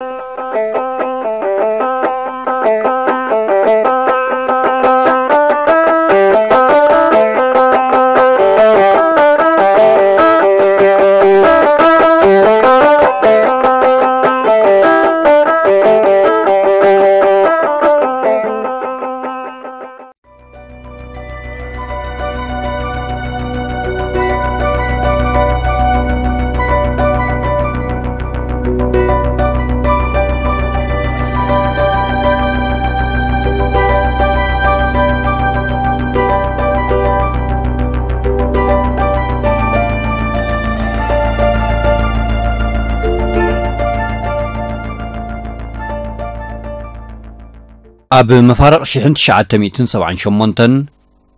ኣብ መፋርቕ ሽሕን ትሽዓተ ሚእትን ሰብዓን ሸሞንተን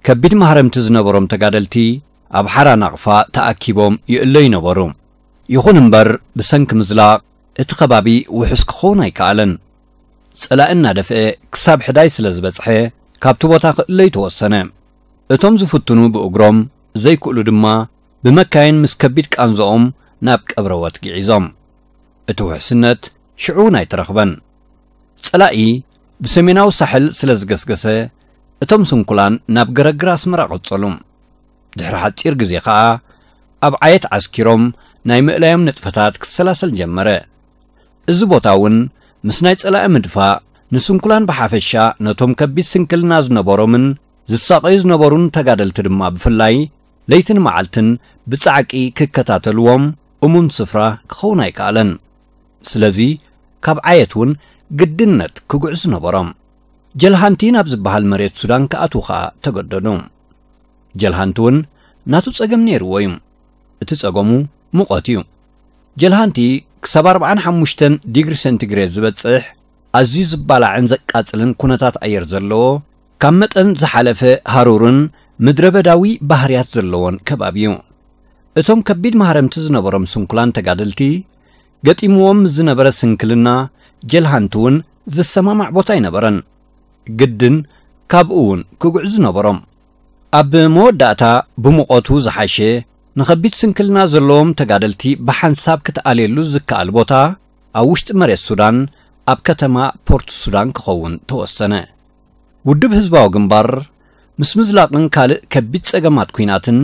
ከቢድ ማህረምቲ ዝነበሮም ተጋደልቲ ኣብ ሓራ ናቕፋ ተኣኪቦም ይእለዩ ነበሩ። ይኹን እምበር፣ ብሰንኪ ምዝላቕ እቲ ከባቢ ውሑስ ክኸውን ኣይከኣለን። ጸላኢ እናደፍአ ክሳብ ሕዳይ ስለ ዝበጽሐ፣ ካብቲ ቦታ ክእለዩ ተወሰነ። እቶም ዝፍትኑ ብእግሮም፣ ዘይክእሉ ድማ ብመካይን ምስ ከቢድ ቃንዝኦም ናብ ቀብረወት ግዒዞም። እቲ ውሕስነት ሽዑ እውን ኣይተረኽበን። ጸላኢ ብሰሜናዊ ሳሕል ስለ ዝገስገሰ፣ እቶም ስንኩላን ናብ ገረግር ኣስመራ ቀጸሉ። ድሕሪ ሓጺር ግዜ ኸኣ፣ ኣብ ዓየት ዓስኪሮም ናይ ምእላዮም ንጥፈታት ክሰላሰል ጀመረ። እዚ ቦታ እውን ምስ ናይ ጸላኢ ምድፋእ፣ ንስንኩላን ብሓፈሻ፣ ነቶም ከቢድ ስንክልና ዝነበሮምን ዝሳቐዩ ዝነበሩን ተጋደልቲ ድማ ብፍላይ፣ ለይትን መዓልትን ብጻዕቂ ክከታተልዎም እሙን ስፍራ ክኸውን ኣይከኣለን። ስለዚ፣ ካብ ዓየት እውን ግድነት ክጉዕዙ ነበሮም። ጀልሃንቲ ናብ ዝበሃል መሬት ሱዳን ክኣትዉ ኸኣ ተገደዱ። ጀልሃንቲ እውን ናቱ ጸገም ነይርዎ እዩ። እቲ ጸገሙ ሙቐት እዩ። ጀልሃንቲ ክሳብ ኣርብዓን ሓሙሽተን ዲግሪ ሴንቲግሬድ ዝበጽሕ ኣዝዩ ዝባላዕን ዘቃጽልን ኩነታት ኣየር ዘለዎ፣ ካብ መጠን ዝሓለፈ ሃሩርን ምድረ በዳዊ ባህርያት ዘለዎን ከባቢ እዩ። እቶም ከቢድ ማህረምቲ ዝነበሮም ስንኩላን ተጋደልቲ፣ ገጢምዎም ምስ ዝነበረ ስንክልና፣ ጀልሃንቲ እውን ዝሰማማዕ ቦታ ኣይነበረን። ግድን ካብኡ እውን ክጉዕዙ ነበሮም። ኣብ መወዳእታ፣ ብሙቐቱ ዝሓሸ፣ ንኸቢድ ስንክልና ዘለዎም ተጋደልቲ ብሓንሳብ ክትኣልየሉ ዝከኣል ቦታ ኣብ ውሽጢ መሬት ሱዳን፣ ኣብ ከተማ ፖርት ሱዳን ክኸውን ተወሰነ። ውድብ ህዝባዊ ግንባር፣ ምስ ምዝላቕን ካልእ ከቢድ ጸገማት ኲናትን፣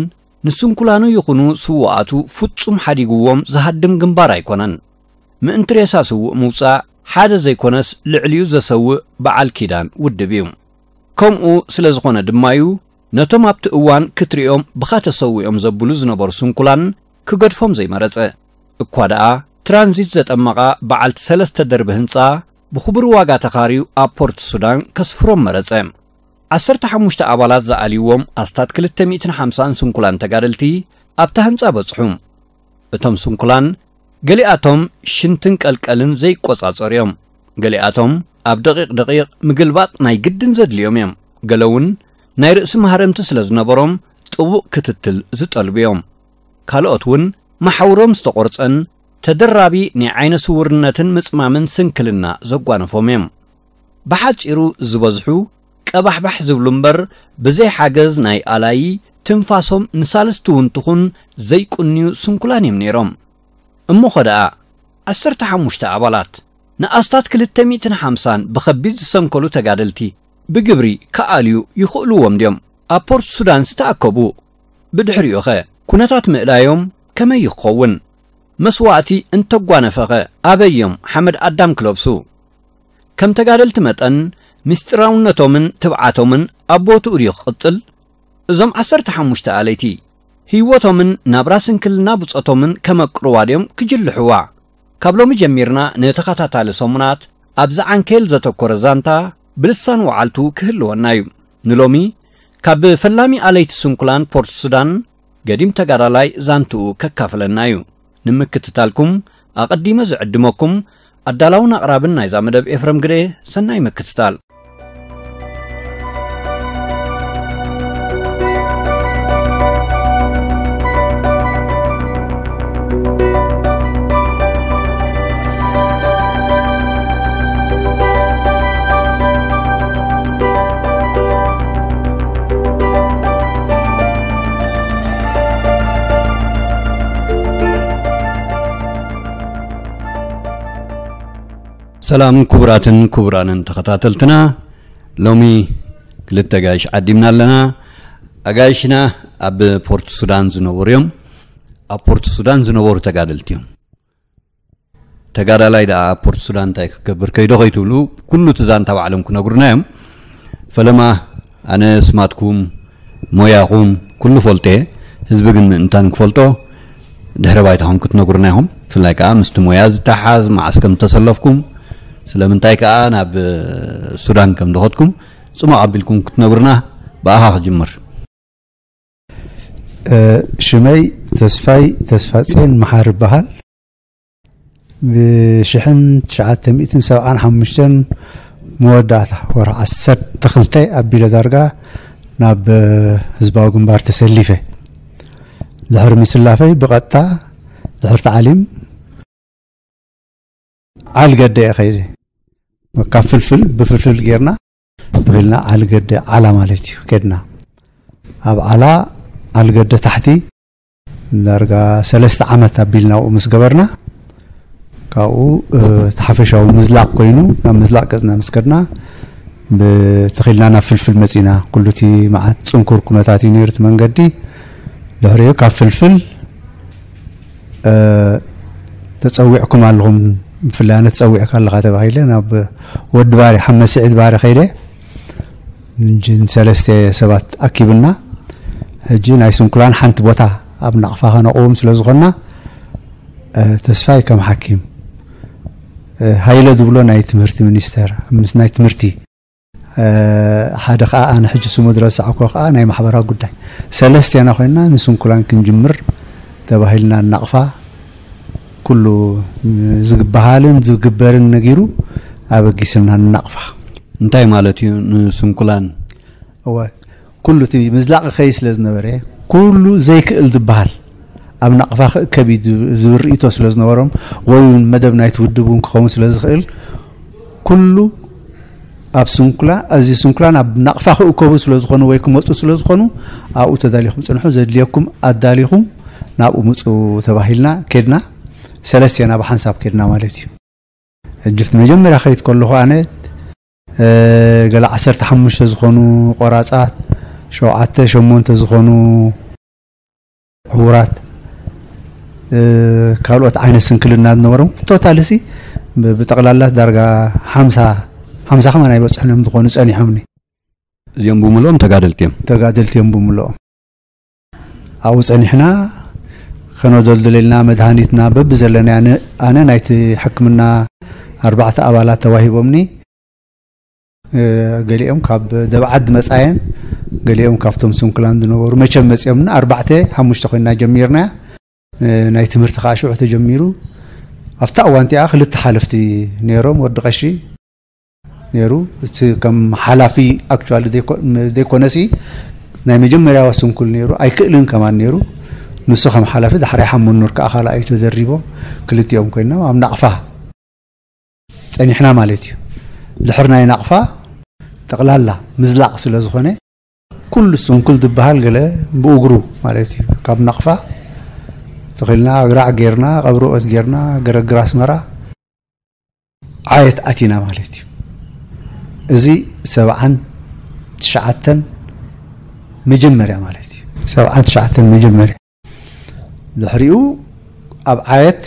ንስንኩላኑ ይኹኑ ስዉኣቱ ፍጹም ሓዲግዎም ዝሃድም ግንባር ኣይኮነን። ምእንቲ ሬሳ ስዉእ ምውጻእ ሓደ ዘይኮነስ፣ ልዕሊኡ ዘሰውእ በዓል ኪዳን ውድብ እዩ። ከምኡ ስለ ዝኾነ ድማ እዩ፣ ነቶም ኣብቲ እዋን ክትሪኦም ብኻ ተሰዊኦም ዘብሉ ዝነበሩ ስንኩላን ክገድፎም ዘይመረጸ። እኳ ደኣ፣ ትራንዚት ዘጠመቓ በዓልቲ ሰለስተ ደርቢ ህንጻ ብኽቡር ዋጋ ተኻርዩ ኣብ ፖርት ሱዳን ከስፍሮም መረጸ። ዓሰርተ ሓሙሽተ ኣባላት ዝኣልይዎም ኣስታት ክልተ ሚእትን ሓምሳን ስንኩላን ተጋደልቲ ኣብታ ህንጻ በጽሑ። እቶም ስንኩላን፣ ገሊኣቶም ሽንትን ቀልቀልን ዘይቆጻጸሩ እዮም። ገሊኣቶም ኣብ ደቂቕ ደቂቕ ምግልባጥ ናይ ግድን ዘድልዮም እዮም። ገለ እውን ናይ ርእሲ ማህረምቲ ስለ ዝነበሮም ጥቡቕ ክትትል ዝጠልቡ እዮም። ካልኦት እውን መሓውሮም ዝተቖርጸን ተደራቢ ናይ ዓይነ ስውርነትን ምጽማምን ስንክልና ዘጓነፎም እዮም። ብሓጺሩ ዝበዝሑ ቀባሕባሕ ዝብሉ እምበር ብዘይ ሓገዝ ናይ ኣላዪ ትንፋሶም ንሳልስቲ እውን ትኹን ዘይቁንዩ ስንኩላን እዮም ነይሮም። እሞ ኸ ደኣ ዓሰርተ ሓሙሽተ ኣባላት ንኣስታት ክልተ ሚእትን ሓምሳን ብኸቢድ ዝሰንከሉ ተጋደልቲ ብግብሪ ክኣልዩ ይኽእልዎም ድዮም? ኣብ ፖርት ሱዳን ዝተኣከቡ ብድሕሪኡኸ ኩነታት ምእላዮም ከመይ ክኸውን? መስዋእቲ እንተጓነፈኸ ኣበዮም ሓመድ ኣዳም ክለብሱ? ከም ተጋደልቲ መጠን ምስጢራውነቶምን ትብዓቶምን ኣብ ቦትኡ ድዩ ክቕጽል? እዞም ዓሰርተ ሓሙሽተ ኣለይቲ ህይወቶምን ናብራ ስንክልና ብጾቶምን ከመቅርዋ ድዮም ክጅልሕዋ? ካብ ሎሚ ጀሚርና ንተኸታታሊ ሰሙናት ኣብዚ ዓንኬል ዘተኮረ ዛንታ ብልሳን ወዓልቱ ክህልወና እዩ። ንሎሚ ካብ ፈላሚ ኣለይቲ ስንኩላን ፖርት ሱዳን ገዲም ተጋዳላይ ዛንትኡ ከካፍለና እዩ። ንምክትታልኩም ኣቐዲመ ዝዕድመኩም ኣዳላውን ኣቕራብን ናይዛ መደብ ኤፍረም ግደ። ሰናይ ምክትታል። ሰላም ክቡራትን ክቡራንን ተኸታተልትና፣ ሎሚ ክልተ ኣጋይሽ ዓዲምና ኣለና። ኣጋይሽና ኣብ ፖርት ሱዳን ዝነበሩ እዮም። ኣብ ፖርት ሱዳን ዝነበሩ ተጋደልቲ እዮም። ተጋዳላይ ደኣ ኣብ ፖርት ሱዳን እንታይ ክገብር ከይዶ ከይትብሉ፣ ኩሉ እቲ ዛንታ ባዕሎም ክነግሩና እዮም። ፈለማ ኣነ ስማትኩም፣ ሞያኹም ኩሉ ፈልጦ እየ። ህዝቢ ግን ምእንታን ክፈልጦ ድሕሪ ባይታኹም ክትነግሩና ኢኹም። ብፍላይ ከኣ ምስቲ ሞያ ዝተሓዝ፣ መዓስ ከም እተሰለፍኩም፣ ስለምንታይ ከኣ ናብ ሱዳን ከም ዝኸድኩም ጽሙቕ ኣቢልኩም ክትነግሩና። ብኣኻ ክጅምር። እ፣ ሽመይ ተስፋይ ተስፋጼን መሓሪ ይበሃል። ብሽሕን ትሽዓተ ሚእትን ሰብዓን ሓሙሽተን መወዳእታ ወርሒ ዓሰርተ ክልተ ኣቢለ ዳርጋ ናብ ህዝባዊ ግንባር ተሰሊፈ። ድሕሪ ምስላፈይ ብቐጥታ ድሕሪ ተዓሊም ዓልገደ እየ ከይደ። ካብ ፍልፍል ብፍልፍል ጌርና ተኺልና ዓልገደ ዓላ ማለት እዩ ከድና። ኣብ ዓላ ዓልገደ ታሕቲ ዳርጋ ሰለስተ ዓመት ኣቢልና ኣብኡ ምስ ገበርና፣ ካብኡ፣ እ፣ እቲ ሓፈሻዊ ምዝላቕ ኮይኑ ናብ ምዝላቕ ገጽና ምስ ከድና፣ ብተኺልና ናብ ፍልፍል መጺና። ኩሉ እቲ መዓት ጽንኩር ኩነታት እዩ ነይሩ እቲ መንገዲ። ድሕሪኡ ካብ ፍልፍል፣ እ፣ ተጸዊዕኩም ኣለኹም፣ ብፍላይ ኣነ ተጸዊዕካ ኣለኻ ተባሂለ ናብ ወዲ ባሪ፣ ሓመድ ስዒድ ባሪ ከይደ። እንጂ ንሰለስተ ሰባት ኣኪብና፣ ሕጂ ናይ ስንኩላን ሓንቲ ቦታ ኣብ ናቕፋ ከነቕውም ስለ ዝኾንና፣ እ፣ ተስፋይ ከም ሓኪም፣ እ፣ ሃይለ ዝብሎ ናይ ትምህርቲ ሚኒስተር፣ ምስ ናይ ትምህርቲ፣ እ፣ ሓደ ኸኣ ኣነ ሕጂ ስሙ ዝረሳዕኩ ኸኣ ናይ ማሕበራዊ ጉዳይ፣ ሰለስቴና ኮይንና ንስንኩላን ክንጅምር ተባሂልና፣ ናቕፋ ኩሉ ዝግበሃልን ዝግበርን ነጊሩ ኣበጊስና ንናቕፋ። እንታይ ማለት እዩ ንስንኩላን? እወ፣ ኩሉ እቲ ምዝላቕ ከይ ስለ ዝነበረ፣ ኩሉ ዘይክእል ዝበሃል ኣብ ናቕፋ ክእከብ እዩ ዝብ-፣ ዝብል ርእይቶ ስለ ዝነበሮም፣ ወይ እውን መደብ ናይቲ ውድብ እውን ክኸውን ስለ ዝኽእል፣ ኩሉ ኣብ ስንኩላ-፣ እዚ ስንኩላን ኣብ ናቕፋ ክእከቡ ስለ ዝኾኑ ወይ ክመጹ ስለ ዝኾኑ፣ ኣብኡ ተዳሊኹም ጽንሑ፣ ዘድልየኩም ኣዳሊኹም ናብኡ ምጹ ተባሂልና ከድና። ሰለስቴና ብሓንሳብ ከድና ማለት እዩ። ሕጂ እቲ መጀመርያ ከይድ ከለኹ ኣነ፣ እ፣ ገለ ዓሰርተ ሓሙሽተ ዝኾኑ ቆራጻት፣ ሸውዓተ ሸሞንተ ዝኾኑ ዕዉራት፣ እ፣ ካልኦት ዓይነት ስንክልና ዝነበሮም፣ ቶታል ሲ ብ-፣ ብጠቕላላ ዳርጋ ሓምሳ፣ ሓምሳ ከማን ኣይበጽሑን እዮም ዝኾኑ ጸኒሖምኒ። እዚኦም ብምልኦም ተጋደልቲ እዮም። ተጋደልቲ እዮም ብምልኦም። ኣብኡ ጸኒሕና፣ ከነደልድለልና መድሃኒትና በብዘለናያ ን-፣ ኣነ ናይቲ ሕክምና ኣርባዕተ ኣባላት ተዋሂቦምኒ። እ፣ ገሊኦም ካብ ደብዓት ዝመጻየን፣ ገሊኦም ካብቶም ስንኩላን ዝነበሩ። መቸም መጺኦምና፣ ኣርባዕተ፣ ሓሙሽተ ኮይንና ጀሚርናያ። እ፣ ናይ ትምህርቲ ከኣ ሽዑ ተጀሚሩ። ኣብታ እዋን እቲኣ ክልተ ሓለፍቲ ነይሮም፣ ወዲ ቀሺ ነይሩ። እቲ ከም ሓላፊ ኣክቹዋሊ ዘይኮ-፣ ዘይኮነሲ፣ ናይ መጀመርያዋ ስንኩል ነይሩ፣ ኣይክእልን ከማን ነይሩ። ንሱ ከም ሓላፊ፣ ዳሕራይ ሓመኑር ከኣ ካልኣዩ ተደሪቦም፣ ክልቲኦም ኮይኖም ኣብ ናቕፋ ጸኒሕና ማለት እዩ። ድሕሪ ናይ ናቕፋ ጠቕላላ ምዝላቕ ስለ ዝኾነ፣ ኩሉ ስንኩል ዝበሃል ገለ ብእግሩ ማለት እዩ። ካብ ናቕፋ ተኺልና፣ ኣግራዕ ጌርና፣ ቀብሪ ኦት ጌርና፣ ገረግር ኣስመራ፣ ዓየት ኣቲና ማለት እዩ። እዚ ሰብዓን ትሽዓተን መጀመርያ ማለት እዩ። ሰብዓን ትሽዓተን መጀመርያ። ድሕሪኡ ኣብ ዓየት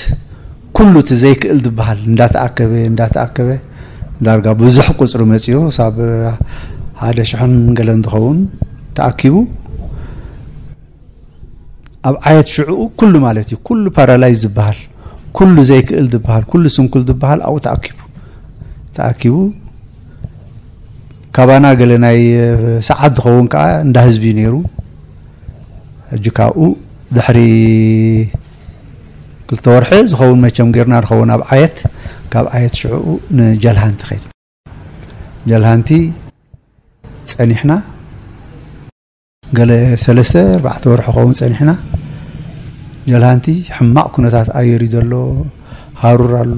ኩሉ እቲ ዘይክእል ዝበሃል እንዳተኣከበ፣ እንዳተኣከበ፣ ዳርጋ ብዙሕ ቁጽሪ መጺኡ፣ ሳብ ሓደ ሽሕን ገለን ዝኸውን ተኣኪቡ። ኣብ ዓየት ሽዕኡ ኩሉ ማለት እዩ፣ ኩሉ ፓራላይዝ ዝበሃል፣ ኩሉ ዘይክእል ዝበሃል፣ ኩሉ ስንኩል ዝበሃል ኣብኡ ተኣኪቡ። ተኣኪቡ፣ ካባና ገለ ናይ ሰዓት ዝኸውን ከኣ እንዳ ህዝቢ ነይሩ። ሕጂ ካብኡ ድሕሪ ክልተ ወርሒ ዝኸውን መቸም ጌርና ንኸውን ኣብ ዓየት፣ ካብ ዓየት ሽዕኡ ንጀልሃንቲ ኸይድ። ጀልሃንቲ ጸኒሕና፣ ገለ ሰለስተ ኣርባዕተ ወርሒ ኸውን ጸኒሕና። ጀልሃንቲ ሕማቕ ኩነታት ኣየር እዩ ዘሎ፣ ሃሩር ኣሎ፣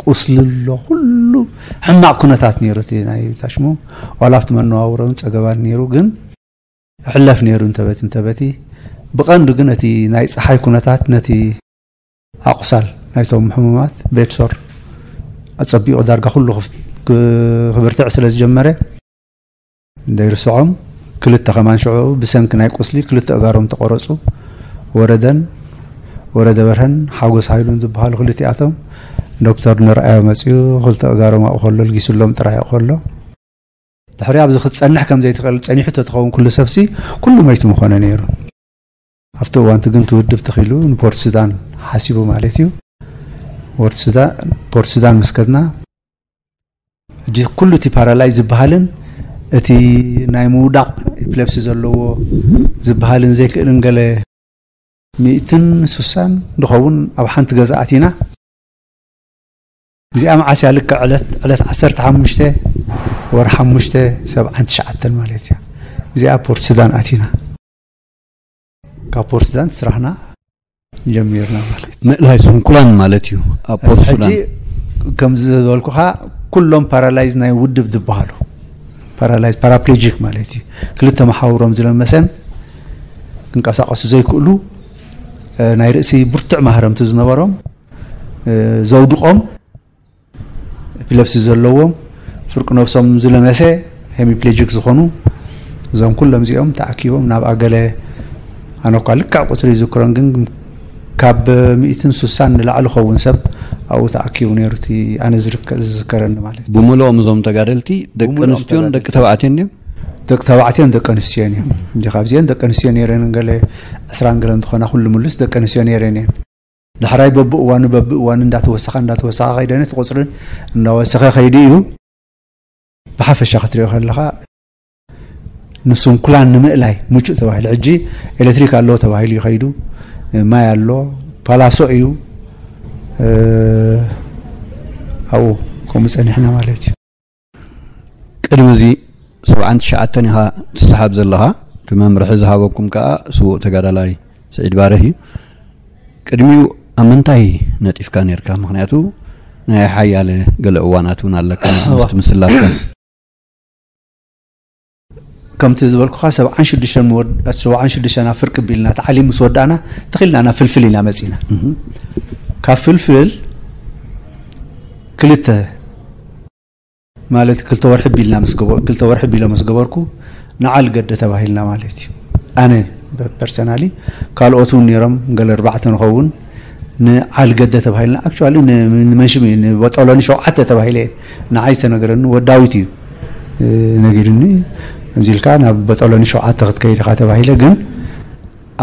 ቁስሊ ኣሎ፣ ኩሉ ሕማቕ ኩነታት ነይሩ። እቲ ናይ ታሽሙ ዋላ ኣብቲ መነባብሮን ጸገባን ነይሩ፣ ግን ሕለፍ ነይሩ እንተበት እንተበቲ። ብቐንዱ ግን እቲ ናይ ጸሓይ ኩነታት ነቲ ኣቑሳል ናይቶም ሕሙማት ቤድሶር ኣጸቢቑ ዳርጋ ኩሉ ክፍ- ክ- ክብርትዕ ስለ ዝጀመረ፣ ዘይርስዖም ክልተ ከማን ሽዑ ብሰንኪ ናይ ቁስሊ ክልተ እጋሮም ተቆረጹ። ወረደን ወረደ በርሀን ሓጎስ ሃይሉን ዝበሃሉ ክልቲኣቶም ዶክተር ንርኣዮ መጺኡ ክልተ እጋሮም ኣብኡ ከሎ ልጊስሎም ጥራይ ኣብኡ ከሎ ድሕሪ ኣብዚ ክትጸንሕ ከም ዘይትኽእል ጸኒሑ ተትኸውን ኩሉ ሰብሲ ኩሉ መይቱ ምኾነ ነይሩ። ኣብቲ እዋንቲ ግን ትውድብ ተኺሉ ንፖርት ሱዳን ሓሲቡ ማለት እዩ። ፖርት ሱዳን ፖርት ሱዳን ምስ ከድና ሕጂ ኩሉ እቲ ፓራላይዝ ዝበሃልን እቲ ናይ ምውዳቕ ኤፕለፕሲ ዘለዎ ዝበሃልን ዘይክእልን ገለ ሚእትን ስሳን ዝኸውን ኣብ ሓንቲ ገዛ ኣቲና። እዚኣ መዓስ እያ? ልክዕ ዕለት ዕለት ዓሰርተ ሓሙሽተ ወር ሓሙሽተ ሰብዓን ትሽዓተን ማለት እያ። እዚኣ ፖርት ሱዳን ኣቲና። ካብ ፖርት ሱዳን ስራሕና ጀሚርና ማለት እዩ። ምእላይ ስንኩላን ማለት እዩ ኣብ ፖርት ሕጂ ሱዳን። ከም ዝበልኩኻ ኩሎም ፓራላይዝ ናይ ውድብ ዝበሃሉ ፓራላይዝ ፓራፕሌጂክ ማለት እዩ። ክልተ መሓውሮም ዝለመሰን ክንቀሳቀሱ ዘይክእሉ እ፣ ናይ ርእሲ ብርቱዕ ማህረምቲ ዝነበሮም እ፣ ዘውድቆም ኤፒለፕሲ ዘለዎም ፍርቂ ነብሶም ዝለመሰ ሄሚፕሌጂክ ዝኾኑ እዞም ኩሎም እዚኦም ተኣኪቦም ናብ ኣገለ ኣነ እኳ ልክዕ ቁፅሪ ይዝክሮን ግን ካብ ሚእትን ስሳን ንላዕሊ ኸውን ሰብ ኣብኡ ተኣኪቡ ነይሩ። እቲ ኣነ ዝርከ- ዝዝከረኒ ማለት እዩ። ብምልኦም እዞም ተጋደልቲ ደቂ ብምልኦም ኣንስትዮን ተጋደልቲ። ደቂ ተባዕትዮን ድዮም? ደቂ ተባዕትዮን ደቂ ኣንስትዮን እዮም። እንጂ ካብዚአን ደቂ ኣንስትዮ ነይረን ገለ ዕስራን ገለን ዝኾና ኩሉ ምሉስ ደቂ ኣንስትዮ ነይረን እየን። ዳሕራይ በብእዋኑ በብእዋኑ እንዳተወሰኻ እንዳተወሰኻ ከይደ ነቲ ቁፅሪ እንዳወሰኸ ከይዱ እዩ። ብሓፈሻ ክትሪኦ ከለኻ ንስንኩላን ንምእላይ ምቹእ ተባሂሉ ሕጂ ኤሌክትሪክ ኣሎ ተባሂሉ እዩ ከይዱ። ማይ ኣሎ፣ ፓላሶ እዩ። እ፣ ኣብኡ ከምኡ ጸኒሕና ማለት እዩ። ቅድሚ እዚ ሰብዓን ትሽዓተን ኢኻ ትሰሓብ ዘለኻ። እቲ መምርሒ ዝሃበኩም ከኣ ስዉእ ተጋዳላይ ስዒድ ባረህ እዩ። ቅድሚኡ ኣብ ምንታይ ነጢፍካ ነርካ? ምኽንያቱ ናይ ሓያለ ገለ እዋናት እውን ኣለካ እዋ። ምስቲ ምስላፍካ። ከምቲ ዝበልኩኻ ሰብዓን ሽዱሽተን ምወድ- ሰብዓን ሽዱሽተን ኣብ ፍርቂ ቢልና ተዓሊም ምስ ወዳእና ተኺልና ናብ ፍልፍል ኢና መጺና። እህ። ካብ ፍልፍል ክልተ ማለት ክልተ ወርሒ ቢልና ምስ ገበ- ክልተ ወርሒ ቢሎ ምስ ገበርኩ ንዓል ገደ ተባሂልና ማለት እዩ። ኣነ ፐርሰናሊ ካልኦት እውን ነይሮም ገለ ኣርባዕተ ንኸውን ንዓል ገደ ተባሂልና። ኣክቹዋሊ ን- ንመንሽም እዩ ንበጦሎኒ ሸውዓተ ተባሂለ እየ። ንዓይ ዝተነገረኒ ወዳዊት እዩ እ፣ ነጊርኒ። ከምዚ ኢልካ ናብ በጦሎኒ ሸውዓተ ክትከይድ ኢኻ ተባሂለ ግን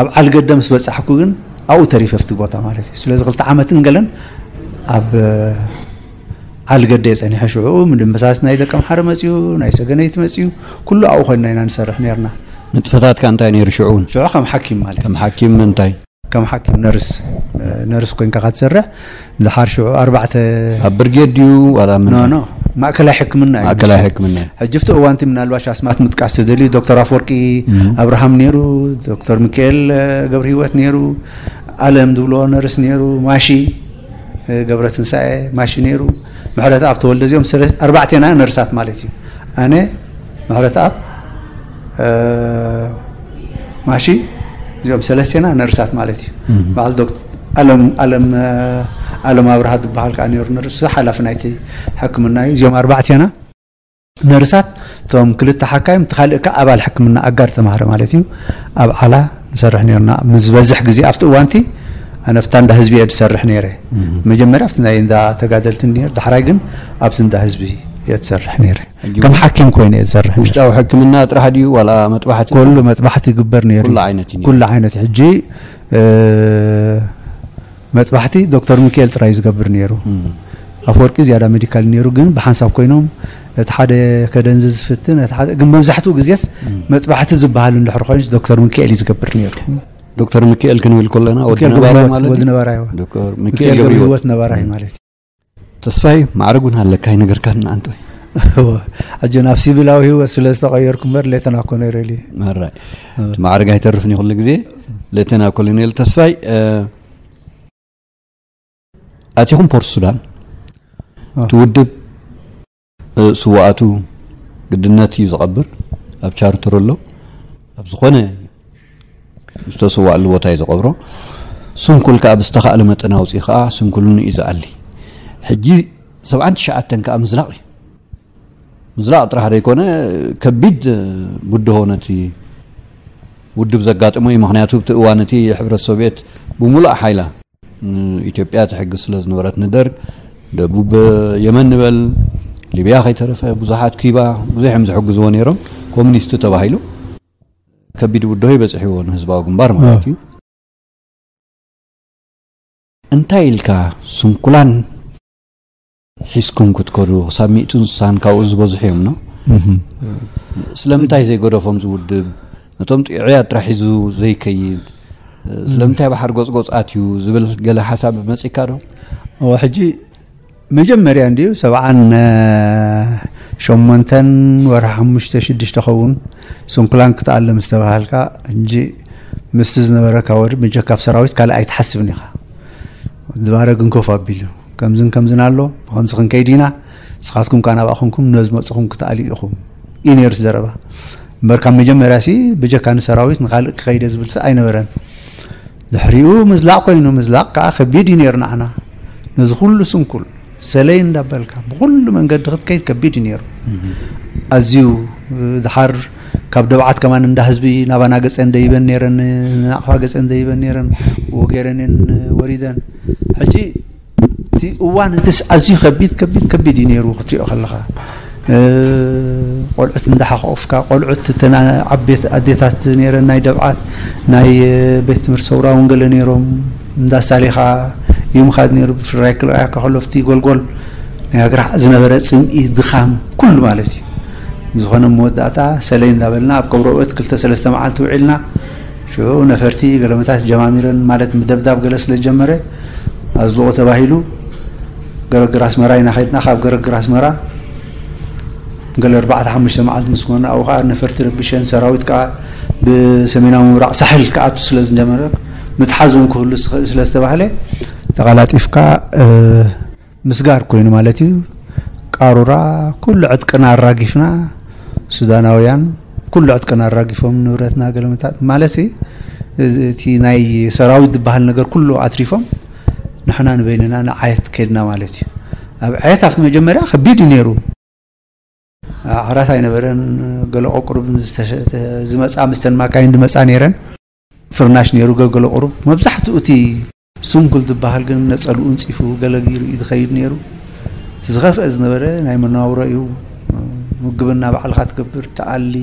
ኣብ ዓል ገደ ምስ በጻሕኩ ግን ኣብኡ ተሪፈ ኣብቲ ቦታ ማለት እዩ። ስለዚ ክልተ ዓመትን ገለን ኣብ ዓል ገደ የጸኒሐ። ሽዑ ምድምሳስ ናይ ደቂ ኣምሓረ መጽዩ፣ ናይ ሰገነይቲ መጽዩ፣ ኩሉ ኣብኡ ኮይንና ኢና ንሰርሕ ነርና። ንጥፈታትካ እንታይ ነይሩ ሽዑ እውን? ሽዑ ከም ሓኪም ማለት ከም እዩ። ሓኪም እንታይ? ከም ሓኪም ነርስ ነርስ ኮይንካ ክትሰርሕ ድሓር ሽዑ ኣርባዕተ ኣብ ብርጌድ ድዩ ዋላ ምን? ኖ ኖ ማእከላይ ሕክምና እዩ። ማእከላይ ሕክምና እዩ። ሕጂ ኣብቲ እዋንቲ ምናልባሽ ኣስማት ምጥቃስ ትደልዩ ዶክተር ኣፈወርቂ እም። ኣብርሃም ነይሩ፣ ዶክተር ሚካኤል ገብረ ህይወት ነይሩ፣ ኣለም ዝብሎ ነርስ ነይሩ፣ ማሺ ገብረ ትንሳኤ ማሺ ነይሩ፣ ምሕረት ኣብ ተወልደ እዚኦም ሰለ- ኣርባዕቴና ነርሳት ማለት እዩ። ኣነ ምሕረት ኣብ እ፣ ማሺ እዚኦም ሰለስቴና ነርሳት ማለት እዩ። እም። በዓል ዶክተር ኣለም ኣለም እ፣ ኣለም ኣብርሃ ዝበሃል ከዓ ነይሩ ነርስ ሓላፊ ናይቲ ሕክምና እዩ። እዚኦም ኣርባዕቴና ነርሳት እቶም ክልተ ሓካይም እቲ ካልእ ከዓ ኣባል ሕክምና ኣጋር ተማሃረ ማለት እዩ። ኣብ ዓላ ንሰርሕ ነርና ምስ ዝበዝሕ ግዜ ኣብቲ እዋንቲ ኣነ ኣብታ እንዳ ህዝቢ እየ ዝሰርሕ ነይረ። እም። መጀመርያ ኣብቲ ናይ እንዳ ተጋደልቲ ነይር ዳሕራይ ግን ኣብቲ እንዳ ህዝቢ እየ ዝሰርሕ ነይረ። ሕጂ ከም ሓኪም ኮይነ እየ ዝሰርሕ ነይረ። ውሽጣዊ ሕክምና ጥራሕ ድዩ ዋላ መጥባሕቲ? ኩሉ መጥባሕቲ ይግበር ነይሩ። ኩሉ ዓይነት እዩ ነይሩ። ኩሉ ዓይነት ሕጂ እ፣ መጥባሕቲ ዶክተር ሚካኤል ጥራይ ዝገብር ነይሩ። እም። ኣፈወርቂ ዝያዳ ሜዲካል ነይሩ ግን ብሓንሳብ ኮይኖም እቲ ሓደ ከደንዝዝ ዝፍትን እቲ ሓደ ግን መብዛሕትኡ ግዜስ እም። መጥባሕቲ ዝበሃል እንድሕር ኮይኑስ ዶክተር ሚካኤል እዩ ዝገብር ነይሩ። ዶክተር ሚካኤል ክንብል ከለና ወዲ ሚካኤል ነባራይ ገብረህይወት- ማለት ወዲ እዩ? ነባራይ እዋ። ዶክተር ሚካኤል ሚካኤል ገብረህይወት። ገብረህይወት ነባራይ ማለት እዩ። ተስፋይ ማዕረግ እውን ኣለካ ኣይነገርካን ኣንተ ወይ? እወ፣ ሕጂ ናብ ሲቪላዊ ህይወት ስለ ዝተቐየርኩ እምበር ሌተና ኮሎኔል እዩ። መራይ። እወ። እቲ ማዕረግ ኣይተርፍን እዩ ኩሉ ግዜ። ሌተና ኮሎኔል ተስፋይ እ፣ ኣቲኹም ፖርት ሱዳን እወ። እቲ ውድብ እ፣ ስውኣቱ ግድነት እዩ ዝቐብር ኣብ ቻርተር ኣሎ ኣብ ዝኾነ ዝተሰዋእሉ ቦታ እዩ ዝቐብሮ። ስንኩል ከዓ ብዝተኻእለ መጠን ኣውፅኡ ከዓ ስንኩልኑ እዩ ዝኣሊ። ሕጂ ሰብዓን ትሽዓተን ከዓ ምዝላቕ እዩ። ምዝላቕ ጥራሕ ዘይኮነ፣ ከቢድ ብድሆ ነቲ ውድብ ዘጋጠሞ እዩ። ምኽንያቱ ኣብቲ እዋን እቲ ሕብረት ሶቪየት ብምሉእ ሓይላ ኢትዮጵያ ትሕግዝ ስለ ዝነበረት፣ ንደርግ ደቡብ የመን ንበል፣ ሊብያ ከይተረፈ፣ ብዙሓት፣ ኩባ፣ ብዙሕ እዮም ዝሕግዝዎ ነይሮም። ኮሚኒስት ተባሂሉ ከቢድ ብድሆ ይበፅሕዎ ንህዝባዊ ግንባር ማለት እዩ። እንታይ ኢልካ ስንኩላን ሒዝኩም ክትከዱ? ክሳብ ሚእትን ስሳን ካብኡ ዝበዝሑ እዮም ነው። ስለምንታይ ዘይገደፎም ዝውድብ? ነቶም ጥዑያት ጥራሕ ሒዙ ዘይከይድ? ስለምንታይ ባሕር ጎፅጎፅ ኣትዩ ዝብል ገለ ሓሳብ መፂካ ዶ? ሕጂ መጀመርያ እንዲዩ ሰብዓን ሸሞንተን ወርሒ ሓሙሽተ ሽዱሽተ ኸውን ስንኩላን ክትኣለ ምስ ተባሃልካ፣ እንጂ ምስቲ ዝነበረካ ወዲ ምጀካብ ሰራዊት ካልእ ኣይትሓስብን ኢኻ። ድባረ ግን ኮፍ ኣቢሉ ከምዝን ከምዝን ኣሎ፣ ብኸምዚ ክንከይድ ኢና፣ ንስኻትኩም ከዓ ናብኣ ኮንኩም ነዝመፅኹም ክትኣልዩ ኢኹም እዩ ነይሩ እቲ ዘረባ። እምበር ካብ መጀመርያ ሲ ብጀካ ንሰራዊት ንኻልእ ክኸይደ ዝብል ሲ ኣይነበረን። ድሕሪኡ ምዝላቕ ኮይኑ፣ ምዝላቕ ከዓ ከቢድ እዩ ነይሩ ንዓና። ነዚ ኩሉ ስንኩል ሰለይ እንዳበልካ ብኩሉ መንገዲ ክትከይድ ከቢድ እዩ ነይሩ ኣዝዩ። ድሓር ካብ ደብዓት ከማን እንዳ ህዝቢ ናባና ገፀን ደይበን ነይረን፣ ናቕፋ ገፀን ደይበን ነይረን፣ ብኡ ገይረን እየን ወሪደን። ሕጂ እቲ እዋን እቲስ ኣዝዩ ከቢድ ከቢድ ከቢድ እዩ ነይሩ ክትሪኦ ከለኻ። ቆልዑት እንዳሓቆፍካ፣ ቆልዑት ተና ዓቤት ኣዴታት ነይረን ናይ ደብዓት ናይ ቤት ትምህርቲ ሰውራ እውን ገለ ነይሮም። እንዳሳሌኻ ይምኻድ ነይሩ። ብፍላይ ክልኣካ ከሎ ኣብቲ ጎልጎል ናይ ኣግራዕ ዝነበረ ፅምኢ፣ ድኻም፣ ኩሉ ማለት እዩ። ብዝኾነ መወዳእታ ሰለይ እንዳበልና ኣብ ቀብረኦት ክልተ ሰለስተ መዓልቲ ውዒልና። ሽዑ ነፈርቲ ገለመታት ጀማሚረን ማለት ምደብዳብ ገለ ስለ ዝጀመረ ኣዝልቑ ተባሂሉ። ገረግር ኣስመራ ኢና ኸድና። ካብ ገረግር ኣስመራ ገለ ኣርባዕተ ሓሙሽተ መዓልቲ ምስ ኮነ ኣብኡ ከዓ ነፈርቲ ረቢሸን ሰራዊት ከዓ ብሰሜናዊ ምብራቕ ሳሕል ክኣቱ ስለ ዝጀመረ ምትሓዝ እውን ክህሉ ስለ ዝተባህለ ተቐላጢፍካ ምስጋር ኮይኑ ማለት እዩ። ቃሩራ ኩሉ ዕጥቅና ኣራጊፍና ሱዳናውያን ኩሉ ዕጥቅና ኣራጊፎም ንብረትና ገለመታት ማለት እቲ ናይ ሰራዊት ዝበሃል ነገር ኩሉ ኣትሪፎም ንሕና ንበይንና ንዓየት ከድና ማለት እዩ። ኣብ ዓየት ኣብቲ መጀመርያ ከቢድ እዩ ነይሩ። ዓራት ኣይነበረን። ገለ ቆቁሩብ ዝመፃ ምስተን ማካይን ዝመፃ ነይረን። ፍርናሽ ነይሩ ገገለ ቁሩብ። መብዛሕትኡ እቲ ስንኩል ዝበሃል ግን ነፀልኡ እንፂፉ ገለ ገይሩ እዩ ዝኸይድ ነይሩ። እቲ ዝኸፍአ ዝነበረ ናይ መነባብሮ እዩ። ምግብና ባዕልኻ ትገብር፣ ትኣሊ፣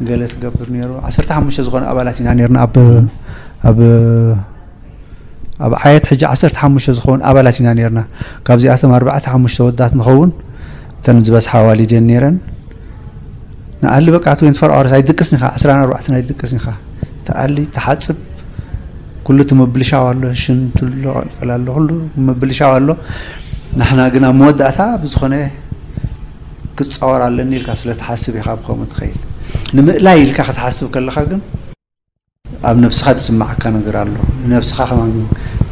ገለ ትገብር ነይሩ። ዓሰርተ ሓሙሽተ ዝኾነ ኣባላት ኢና ነይርና ኣብ ኣብ ኣብ ዓየት ሕጂ ዓሰርተ ሓሙሽተ ዝኾኑ ኣባላት ኢና ነይርና። ካብዚኣቶም ኣርባዕተ ሓሙሽተ ወዳት ንኸውን። እተን ዝበዝሓ ኣዋልድ እየን ነይረን። ንኣሊ በቃ ትዌንቲ ፎር ኣወርስ ኣይድቅስን ኢኻ፣ ዕስራን ኣርባዕተን ኣይድቅስን ኢኻ። ትኣሊ፣ ትሓፅብ፣ ኩሉ እቲ ምብልሻው ኣሎ፣ ሽንት ኣሎ፣ ቀልቀል ኣሎ፣ ኩሉ ምብልሻው ኣሎ። ንሕና ግን ኣብ መወዳእታ ብዝኾነ ክፃወር ኣለኒ ኢልካ ስለ ትሓስብ ኢኻ ብኸምኡ ትኸይድ። ንምእላይ ኢልካ ክትሓስብ ከለኻ ግን ኣብ ነብስኻ ዝስማዓካ ነገር ኣሎ። ንነብስኻ ከማን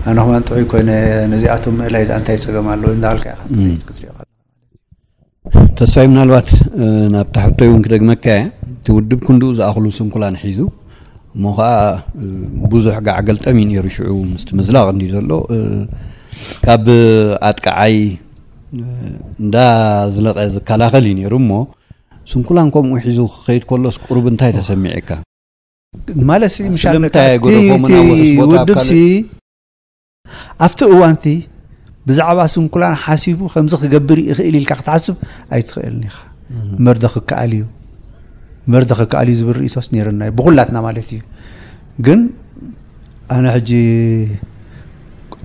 ኣነ ከማን ጥዑይ ኮይነ ነዚኣቶም ምእላይ ደኣ እንታይ ፀገም ኣለዎ እንዳበልካ ኢኻ ትኸይድ ክትሪኦ ከለኻ። ተስፋይ፣ ምናልባት ናብታ ሕቶይ እውን ክደግመካ እየ። እቲ ውድብ ክንድኡ ዝኣኽሉ ስንኩላን ሒዙ እሞ ከዓ ብዙሕ ጋዕ ገልጠም እዩ ነይሩ። ሽዑ ምስቲ ምዝላቕ እንዲ ዘሎ ካብ ኣጥቃዓይ እንዳ ዝለቐ ዝከላኸል እዩ ነይሩ። እሞ ስንኩላን ከምኡ ሒዙ ክኸይድ ከሎስ ቁሩብ እንታይ ተሰሚዕካ? ማለት ሲ ምሻል ስለምንታይ ነካ-፣ ኣይገደፎምን እቲ፣ ኣብ ውሑስ እቲ ቦታ ኣብ ውድብ ካልእ? ሲ ኣብቲ እዋንቲ ብዛዕባ ስንኩላን ሓሲቡ ከምዚ ክገብር ይኽእል ኢልካ ክትሓስብ ኣይትኽእልን ኢኻ። እምበር ዶ ክከኣል እዩ፣ እምበር ዶ ክከኣል እዩ ዝብል ርእይቶስ ነይርና እዩ፣ ብኹላትና ማለት እዩ። ግን ኣነ ሕጂ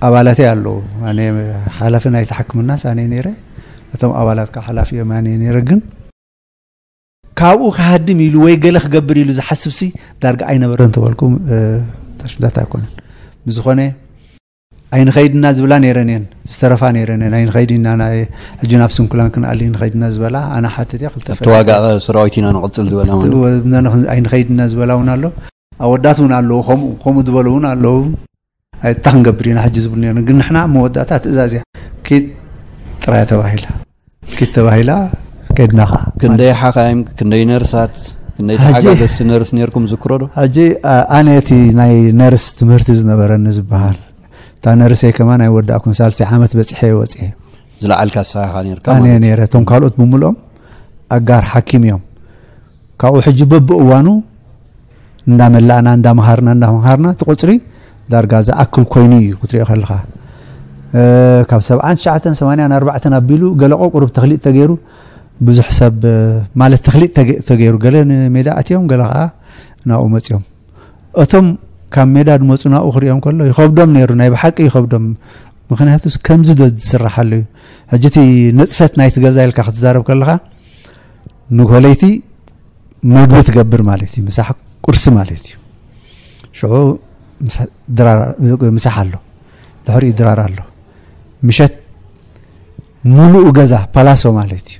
ኣባላተይ ኣለዉ። ኣነ ሓላፊ ናይቲ ሕክምናስ ኣነ ነይረ፣ እቶም ኣባላት ከዓ ሓላፊ እዮም ኣነ ነይረ። ግን ካብኡ ክሃድም ኢሉ ወይ ገለ ክገብር ኢሉ ዝሓስብ ሲ ዳርጋ ኣይነበረን ተበልኩም፣ እ፣ ተሽዳት ኣይኮነን። ብዝኾነ ኣይንኸይድና ዝብላ ነይረን እየን፣ ዝተረፋ ነይረን እየን። ኣይንኸይድ ኢና፣ ናይ ሕጂ ናብ ስንኩላን ክንኣሊ ንኸይድና ዝበላ ኣነ ሓትት እየ። ክልተ ኣብቲ ዋጋ ሰራዊት ኢና ንቕጽል ዝበላ እውን። ኣብቲ ወ-፣ ኣይንኸይድና ዝበላ እውን ኣሎ። ኣወዳት እውን ኣለዉ፣ ከምኡ፣ ከምኡ ዝበሉ እውን ኣለዉ። ኣይ፣ እንታይ ክንገብር ኢና ሕጂ ዝብሉ ነይሮም። ግን ንሕና መወዳእታ ትእዛዝ እያ። ኪድ ጥራይ ተባሂላ። ኪድ ተባሂላ፣ ከድና ኸዓ። ክንደይ ሓኻይም፣ ክንደይ ነርሳት፣ ክንደይ ሕጂ ተሓጋገዝቲ ነርስ ነይርኩም ዝክሮ ዶ? ሕጂ፣ ኣ-፣ ኣነ እቲ ናይ ነርስ ትምህርቲ ዝነበረኒ ዝበሃል፣ እታ ነርሰይ ከማን ኣይወዳእኩን፣ ሳልሰይ ዓመት በፂሐ እየ ወፂኤ። ዝለዓልካ ኣሰሓኻ ነርካ ኣነ ማለት እዩ። ነይረ። እቶም ካልኦት ብምልኦም ኣጋር ሓኪም እዮም። ካብኡ ሕጂ በብእዋኑ እንዳመላእና እንዳመሃርና እንዳመሃርና እቲ ቁፅሪ ዳርጋ ዝኣክል ኮይኑ እዩ ክትሪኦ ከለካ። እ፣ ካብ ሰብዓን ትሽዓተን ሰማንያን ኣርባዕተን ኣቢሉ ገለ ቆቁሩብ ተክሊጥ ተገይሩ ብዙሕ ሰብ፣ እ፣ ማለት ተክሊጥ ተገ- ተገይሩ ገለ ንሜዳ ኣትዮም ገለ ከዓ ናብኡ መፅዮም። እቶም ካብ ሜዳ ዝመፁ ናብኡ ክሪኦም ከሎ ይኸብዶም ነይሩ፣ ናይ ብሓቂ ይኸብዶም። ምክንያቱስ ከምዚ ዶ ዝስራሓሉ እዩ? ሕጂ እቲ ንጥፈት ናይቲ ገዛ ኢልካ ክትዛረብ ከለካ ንጎለይቲ መግቢ ትገብር ማለት እዩ። ምሳሕ ቁርሲ ማለት እዩ። ሽዑ ምሳ- ድራር ምሳሕ ኣሎ፣ ድሕሪኡ ድራር ኣሎ። ምሸት ሙሉኡ ገዛ ፓላሶ ማለት እዩ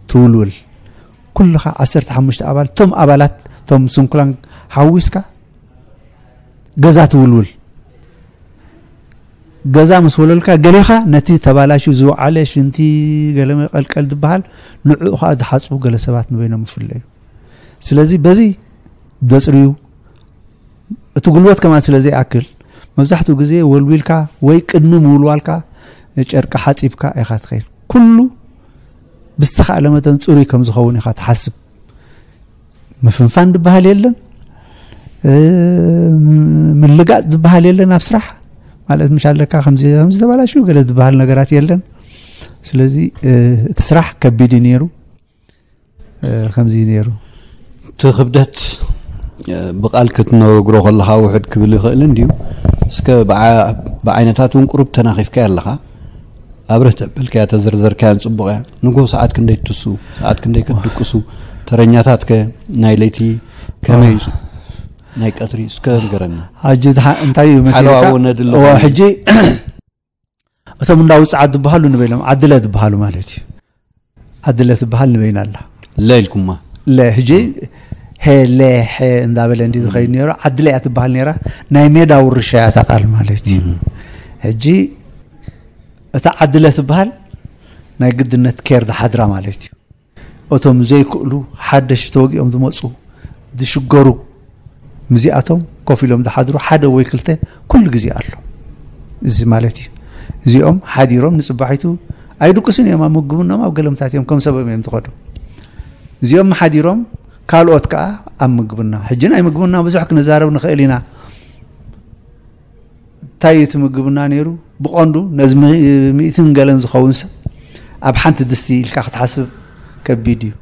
ትውልውል። ኩልኻ ዓሰርተ ሓሙሽተ ኣባል፣ እቶም ኣባላት እቶም ስንኩላን ሓዊስካ ገዛ ትውልውል። ገዛ ምስ ወለልካ ገሌኻ ነቲ ተባላሹ ዝወዓለ ሽንቲ ገለ መቀልቀል ዝበሃል ንዕኡ ከዓ ዝሓፅቡ ገለ ሰባት ንበይኖም ይፍለዩ። ስለዚ በዚ ዘፅርዩ እቲ ጉልበት ከማን ስለ ዘይኣክል መብዛሕትኡ ግዜ ወልዊልካ ወይ ቅድሚ ምውልዋልካ ጨርቂ ሓፂብካ ኢኻ ትኸይድ። ኩሉ ብዝተኻእለ መጠን ፅሩይ ከም ዝኸውን ኢኻ ትሓስብ። ምፍንፋን ዝበሃል የለን፣ እ፣ ምልጋፅ ዝበሃል የለን ኣብ ስራሕ። ማለት ምሽ ኣለካ ከምዚ ከምዚ ተባላሽዩ ገለ ዝበሃል ነገራት የለን። ስለዚ፣ እ፣ እቲ ስራሕ ከቢድ እዩ ነይሩ። እ፣ ከምዚ እዩ ነይሩ። እቲ ክብደት፣ እ፣ ብቃል ክትነግሮ ከለካ ውሕድ ክብል ይኽእል እንድዩ። እስከ ብዓ- ብዓይነታት እውን ቁሩብ ተናኺፍካዮ ኣለካ። ኣብርህ ተበልካያ ተዘርዘርካያን ጽቡቕ እያ። ንግሆ ሰዓት ክንደይ ትትስኡ፣ ሰዓት ክንደይ ክትድቅሱ፣ ተረኛታት ከ ናይ ለይቲ ከመይ፣ ናይ ቀትሪ እስከ ንገረና። ሕጂ ድሓ- እንታይ እዩ መሲልካ? ሓለዋ እውን ነድሊ እዋ ኮይኑ። ሕጂ እቶም እንዳ ውፅዓት ዝበሃሉ ንበይሎም ዓድለ ዝበሃሉ ማለት እዩ። ዓድለ ትበሃል ንበይና ኣላ። ለይልኩማ። ለ ሕጂ ሄ ለ ሐ እንዳበለ እንዲ ዝኸይድ ነይሩ። ዓድለ እያ ትበሃል ነይራ። ናይ ሜዳ ውርሻ እያ እታ ቃል ማለት እዩ። ሕጂ እታ ዓድለ ትበሃል ናይ ግድነት ኬር ዝሓድራ ማለት እዩ። እቶም ዘይክእሉ ሓደሽ ተወጊኦም ዝመፁ ዝሽገሩ ምስዚኣቶም ኮፍ ኢሎም ዝሓድሩ ሓደ ወይ ክልተ ኩሉ ግዜ ኣሎ። እዚ ማለት እዩ። እዚኦም ሓዲሮም ንፅባሒቱ ኣይድቅሱን እዮም። ኣብ ምግብኖም ኣብ ገለምታት እዮም ከም ሰበም እዮም ዝኸዱ። እዚኦም ሓዲሮም ካልኦት ከዓ ኣብ ምግብና። ሕጂ ናይ ምግብና ብዙሕ ክንዛረብ ንኽእል ኢና። እንታይ እዩ እቲ ምግብና ነይሩ? ብቐንዱ ነዚ ሚ- ሚእትን ገለን ዝኸውን ሰብ ኣብ ሓንቲ ድስቲ ኢልካ ክትሓስብ ከቢድ እዩ።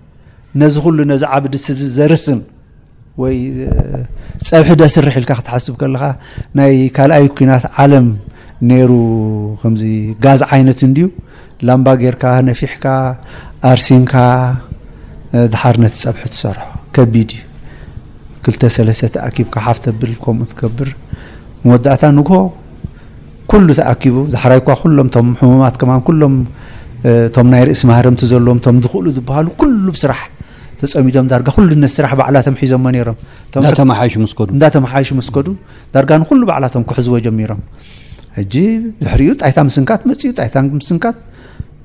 ነዚ ኩሉ ነዚ ዓቢ ድስቲ እዚ ዘርስን ወይ፣ እ፣ ጸብሒ ደስርሕ ኢልካ ክትሓስብ ከለኻ ናይ ካልኣይ ኩናት ዓለም ነይሩ። ከምዚ ጋዝ ዓይነት እንድዩ ላምባ ጌርካ ነፊሕካ ኣርሲንካ፣ እ፣ ድሓር ነቲ ጸብሒ ትሰርሖ ከቢድ እዩ። ክልተ ሰለስተ ተኣኪብካ ሓፍ ተብል ከምኡ ትገብር። መወዳእታ ንግሆ ኩሉ ተኣኪቡ ዝሓራይ እኳ ኩሎም ቶም ሕሙማት ከማን ኩሎም፣ እ፣ ቶም ናይ ርእሲ ማህረምቲ ዘለዎም ቶም ዝኽእሉ ዝበሃሉ ኩሉ ብስራሕ ተጸሚዶም ዳርጋ ኩሉ ነቲ ስራሕ ባዕላቶም ሒዞሞ ነይሮም። እቶም እንዳተመሓይሹ ምስ ከዱ። እንዳተመሓይሹ ምስ ከዱ ዳርጋ ንኩሉ ባዕላቶም ክሕዝዎ ጀሚሮም። ሕጂ ድሕሪኡ ጣይታ ምስንካት መጺኡ፣ ጣይታ ምስንካት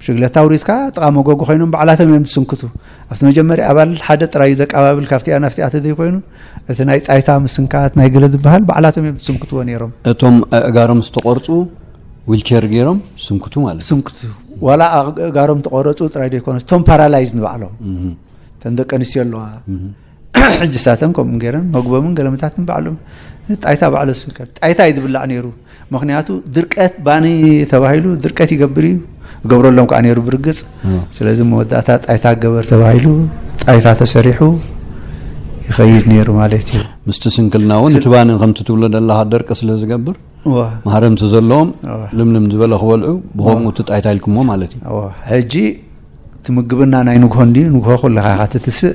ብሽግለታ ኣውሪድካ ጥቓ መጎጎ ኮይኖም ባዕላቶም እዮም ዝስንክቱ። ኣብቲ መጀመርያ ኣባል ሓደ ጥራይ እዩ ዘቀባብል ካብቲኣ ናፍቲኣ ተዘይኮይኑ፣ እቲ ናይ ጣይታ ምስንካት ናይ ገለ ዝበሃል ባዕላቶም እዮም ዝስንክትዎ ነይሮም። እቶም ኣእጋሮም ዝተቆርፁ ዊልቸር ገይሮም ስንክቱ ማለት እዩ። ስንክቱ ዋላ ኣእጋሮም ተቆረፁ ጥራይ ዘይኮነስ እቶም ፓራላይዝ ንባዕሎም እተን ደቂ ኣንስትዮ ኣለዋ። ሕጂ ሳተን ከምኡ ገይረን መግቦምን ገለመታትን ባዕሎም ጣይታ ባዕሎ ዝስንከት ጣይታ እዩ ዝብላዕ ነይሩ። ምክንያቱ ድርቀት ባኒ ተባሂሉ ድርቀት ይገብር እዩ ይገብረሎም ከዓ ነይሩ ብርግፅ። ስለዚ መወዳእታ ጣይታ ገበር ተባሂሉ ጣይታ ተሰሪሑ ይኸይድ ነይሩ ማለት እዩ። ምስቲ ስንክልና እውን እቲ ባኒ ከምቲ ትብሎ ዘለካ ደርቂ ስለ ዝገብር ማህረምቲ ዘለዎም ልምልም ዝበለ ክበልዑ ብከምኡ እቲ ጣይታ ኢልኩሞ ማለት እዩ። ሕጂ እቲ ምግብና ናይ ንግሆ እንድዩ ንግሆ ኩልካ ኢካ ትትስእ።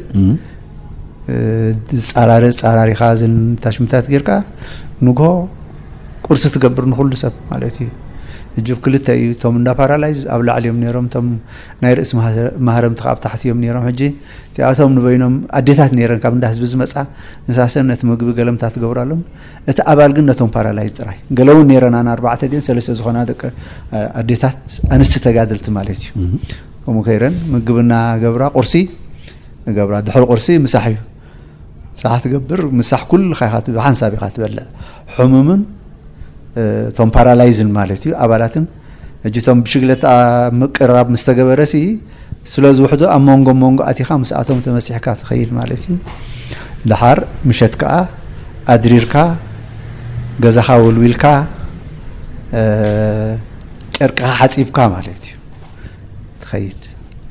ዝፃራሪ ፃራሪካ ዝንታሽምታት ጌርካ ንግሆ ቁርሲ ትገብር ንኩሉ ሰብ ማለት እዩ። እጅብ ክልተ እዩ። እቶም እንዳ ፓራላይዝ ኣብ ላዕሊ እዮም ነይሮም፣ እቶም ናይ ርእሲ ማህረምቲ ካብ ታሕቲ እዮም ነይሮም። ሕጂ እቲኣቶም ንበይኖም ኣዴታት ነይረን ካብ እንዳ ህዝቢ ዝመፃ ንሳሰን ነቲ ምግቢ ገለምታ ትገብራሎም። እቲ ኣባል ግን ነቶም ፓራላይዝ ጥራይ። ገለ እውን ነይረን ኣነ ኣርባዕተ ድን ሰለስተ ዝኾና ደቂ ኣዴታት ኣንስቲ ተጋደልቲ ማለት እዩ። ከምኡ ከይረን ምግብና ገብራ ቁርሲ ገብራ ድሕሪ ቁርሲ ምሳሕ እዩ። ምሳሕ ትገብር ምሳሕ ኩልኻ ኢኻ ትብ- ሓንሳብ ኢኻ ትበልዕ። ሕሙምን እቶም ፓራላይዝን ማለት እዩ ኣባላትን ሕጂ እቶም ብሽግለታ ምቅርራብ ምስ ተገበረሲ፣ ስለ ዝውሕዶ ኣብ መንጎ መንጎ ኣቲኻ ምስኣቶም ተመሲሕካ ትኸይድ ማለት እዩ። ደሓር ምሸት ከኣ ኣድሪርካ፣ ገዛኻ ወልዊልካ፣ እ፣ ጨርቅኻ ሓጺብካ ማለት እዩ ትኸይድ።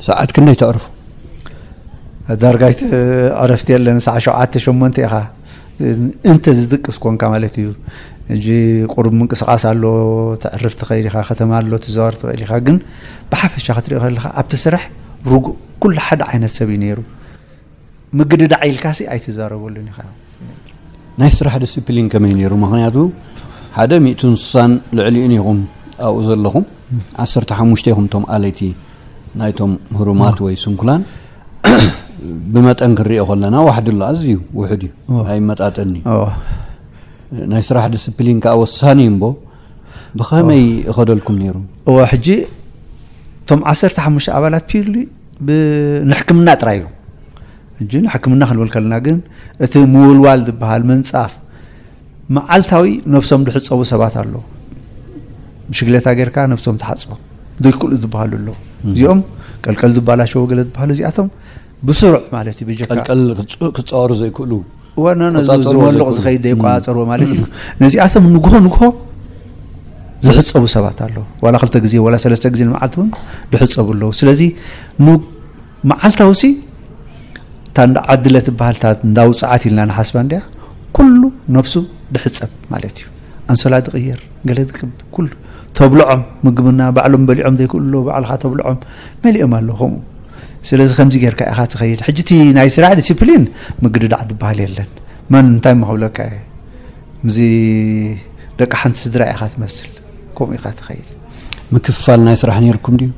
ሰዓት ክንደይ ተዕርፉ? ዳርጋይት ዕረፍቲ የለን። ሰዓ ሸውዓተ ሸሞንተ ኢኻ እንተ ዝድቅስ ኮንካ ማለት እዩ። እጂ ቁሩብ ምንቅስቃስ ኣሎ፣ ተዕርፍ ትኸይድ ኢኻ፣ ከተማ ኣሎ፣ ትዘዋር ትኽእል ኢኻ። ግን ብሓፈሻ ክትሪኦ ከለኻ ኣብቲ ስራሕ ርጉእ ኩሉ ሓደ ዓይነት ሰብ እዩ ነይሩ። ምግድዳዕ ኢልካሲ ኣይትዛረበሉን ኢኻ። ናይ ስራሕ ዲስፕሊን ከመይ ነይሩ? ምኽንያቱ ሓደ ሚእትን ስሳን ልዕሊኡን ኢኹም ኣብኡ ዘለኹም፣ ዓሰርተ ሓሙሽተ ኢኹም እቶም ኣለይቲ ናይቶም ህሩማት ወይ ስንኩላን። ብመጠን ክንሪኦ ከለና ዋሕዲ ኣሎ፣ ኣዝዩ ውሑድ እዩ፣ እዎ። ኣይመጣጠን እዩ። እዎ። ናይ ስራሕ ዲስፕሊን ከዓ ወሳኒ እዩ እምቦ፣ ብኸመይ እኸደልኩም ነይሩ? እዎ፣ ሕጂ እቶም ዓሰርተ ሓሙሽተ ኣባላት ፒርሊ ብ-፣ ንሕክምና ጥራይ እዮም። ሕጂ ንሕክምና ክንብል ከለና ግን እቲ ምውልዋል ዝበሃል ምንጻፍ መዓልታዊ ነብሶም ዝሕጸቡ ሰባት ኣለዉ። ብሽግሌታ ጌርካ ነብሶም ትሓጽቦ ዘይክእሉ ዝበሃሉ ኣለዉ። እዚኦም ቀልቀል ዝበላሸዉ ገለ ዝበሃሉ እዚኣቶም ብስሩዕ ማለት እዩ ብጀካ ቀልቀል ክትጽ-፣ ክትጻወሩ ዘይክእሉ ወነ ነዚ ቆጻጸርዎ ዝመልቕ ዘይኮኑ። ዝኸይድ ዘይቆጻጸርዎ ማለት እዩ። ነዚኣቶም ንግሆ ንግሆ ዝሕጸቡ ሰባት ኣለዉ። ዋላ ክልተ ግዜ ዋላ ሰለስተ ግዜ ንመዓልቲ እውን ዝሕጸቡ ኣለዉ። ስለዚ ኑ-፣ መዓልታዊ ሲ እታ እንዳ ዓድለ ትበሃል እታ እንዳ ውፅዓት ኢልና ንሓስባ እንዲያ። ኩሉ ነብሱ ድሕፀብ ማለት እዩ። ኣንሶላ ድቕየር፣ ገለ ድክብ፣ ኩሉ ተብልዖም፣ ምግብና ባዕሎም በሊዖም ዘይክእሉ ኣለዉ፣ ባዕልኻ ተብልዖም፣ መሊኦም ኣለዉ ከምኡ። ስለዚ ከምዚ ጌርካ ኢኻ ትኸይድ። ሕጂ እቲ ናይ ስራሕ ዲሲፕሊን ምግድዳዕ ዝበሃል የለን። መን እንታይ እሞ ክብለካ እየ? ምዚ ደቂ ሓንቲ ስድራ ኢኻ ትመስል፣ ከምኡ ኢኻ ትኸይድ። ምክፍፋል ናይ ስራሕ ነይርኩም ድዩ?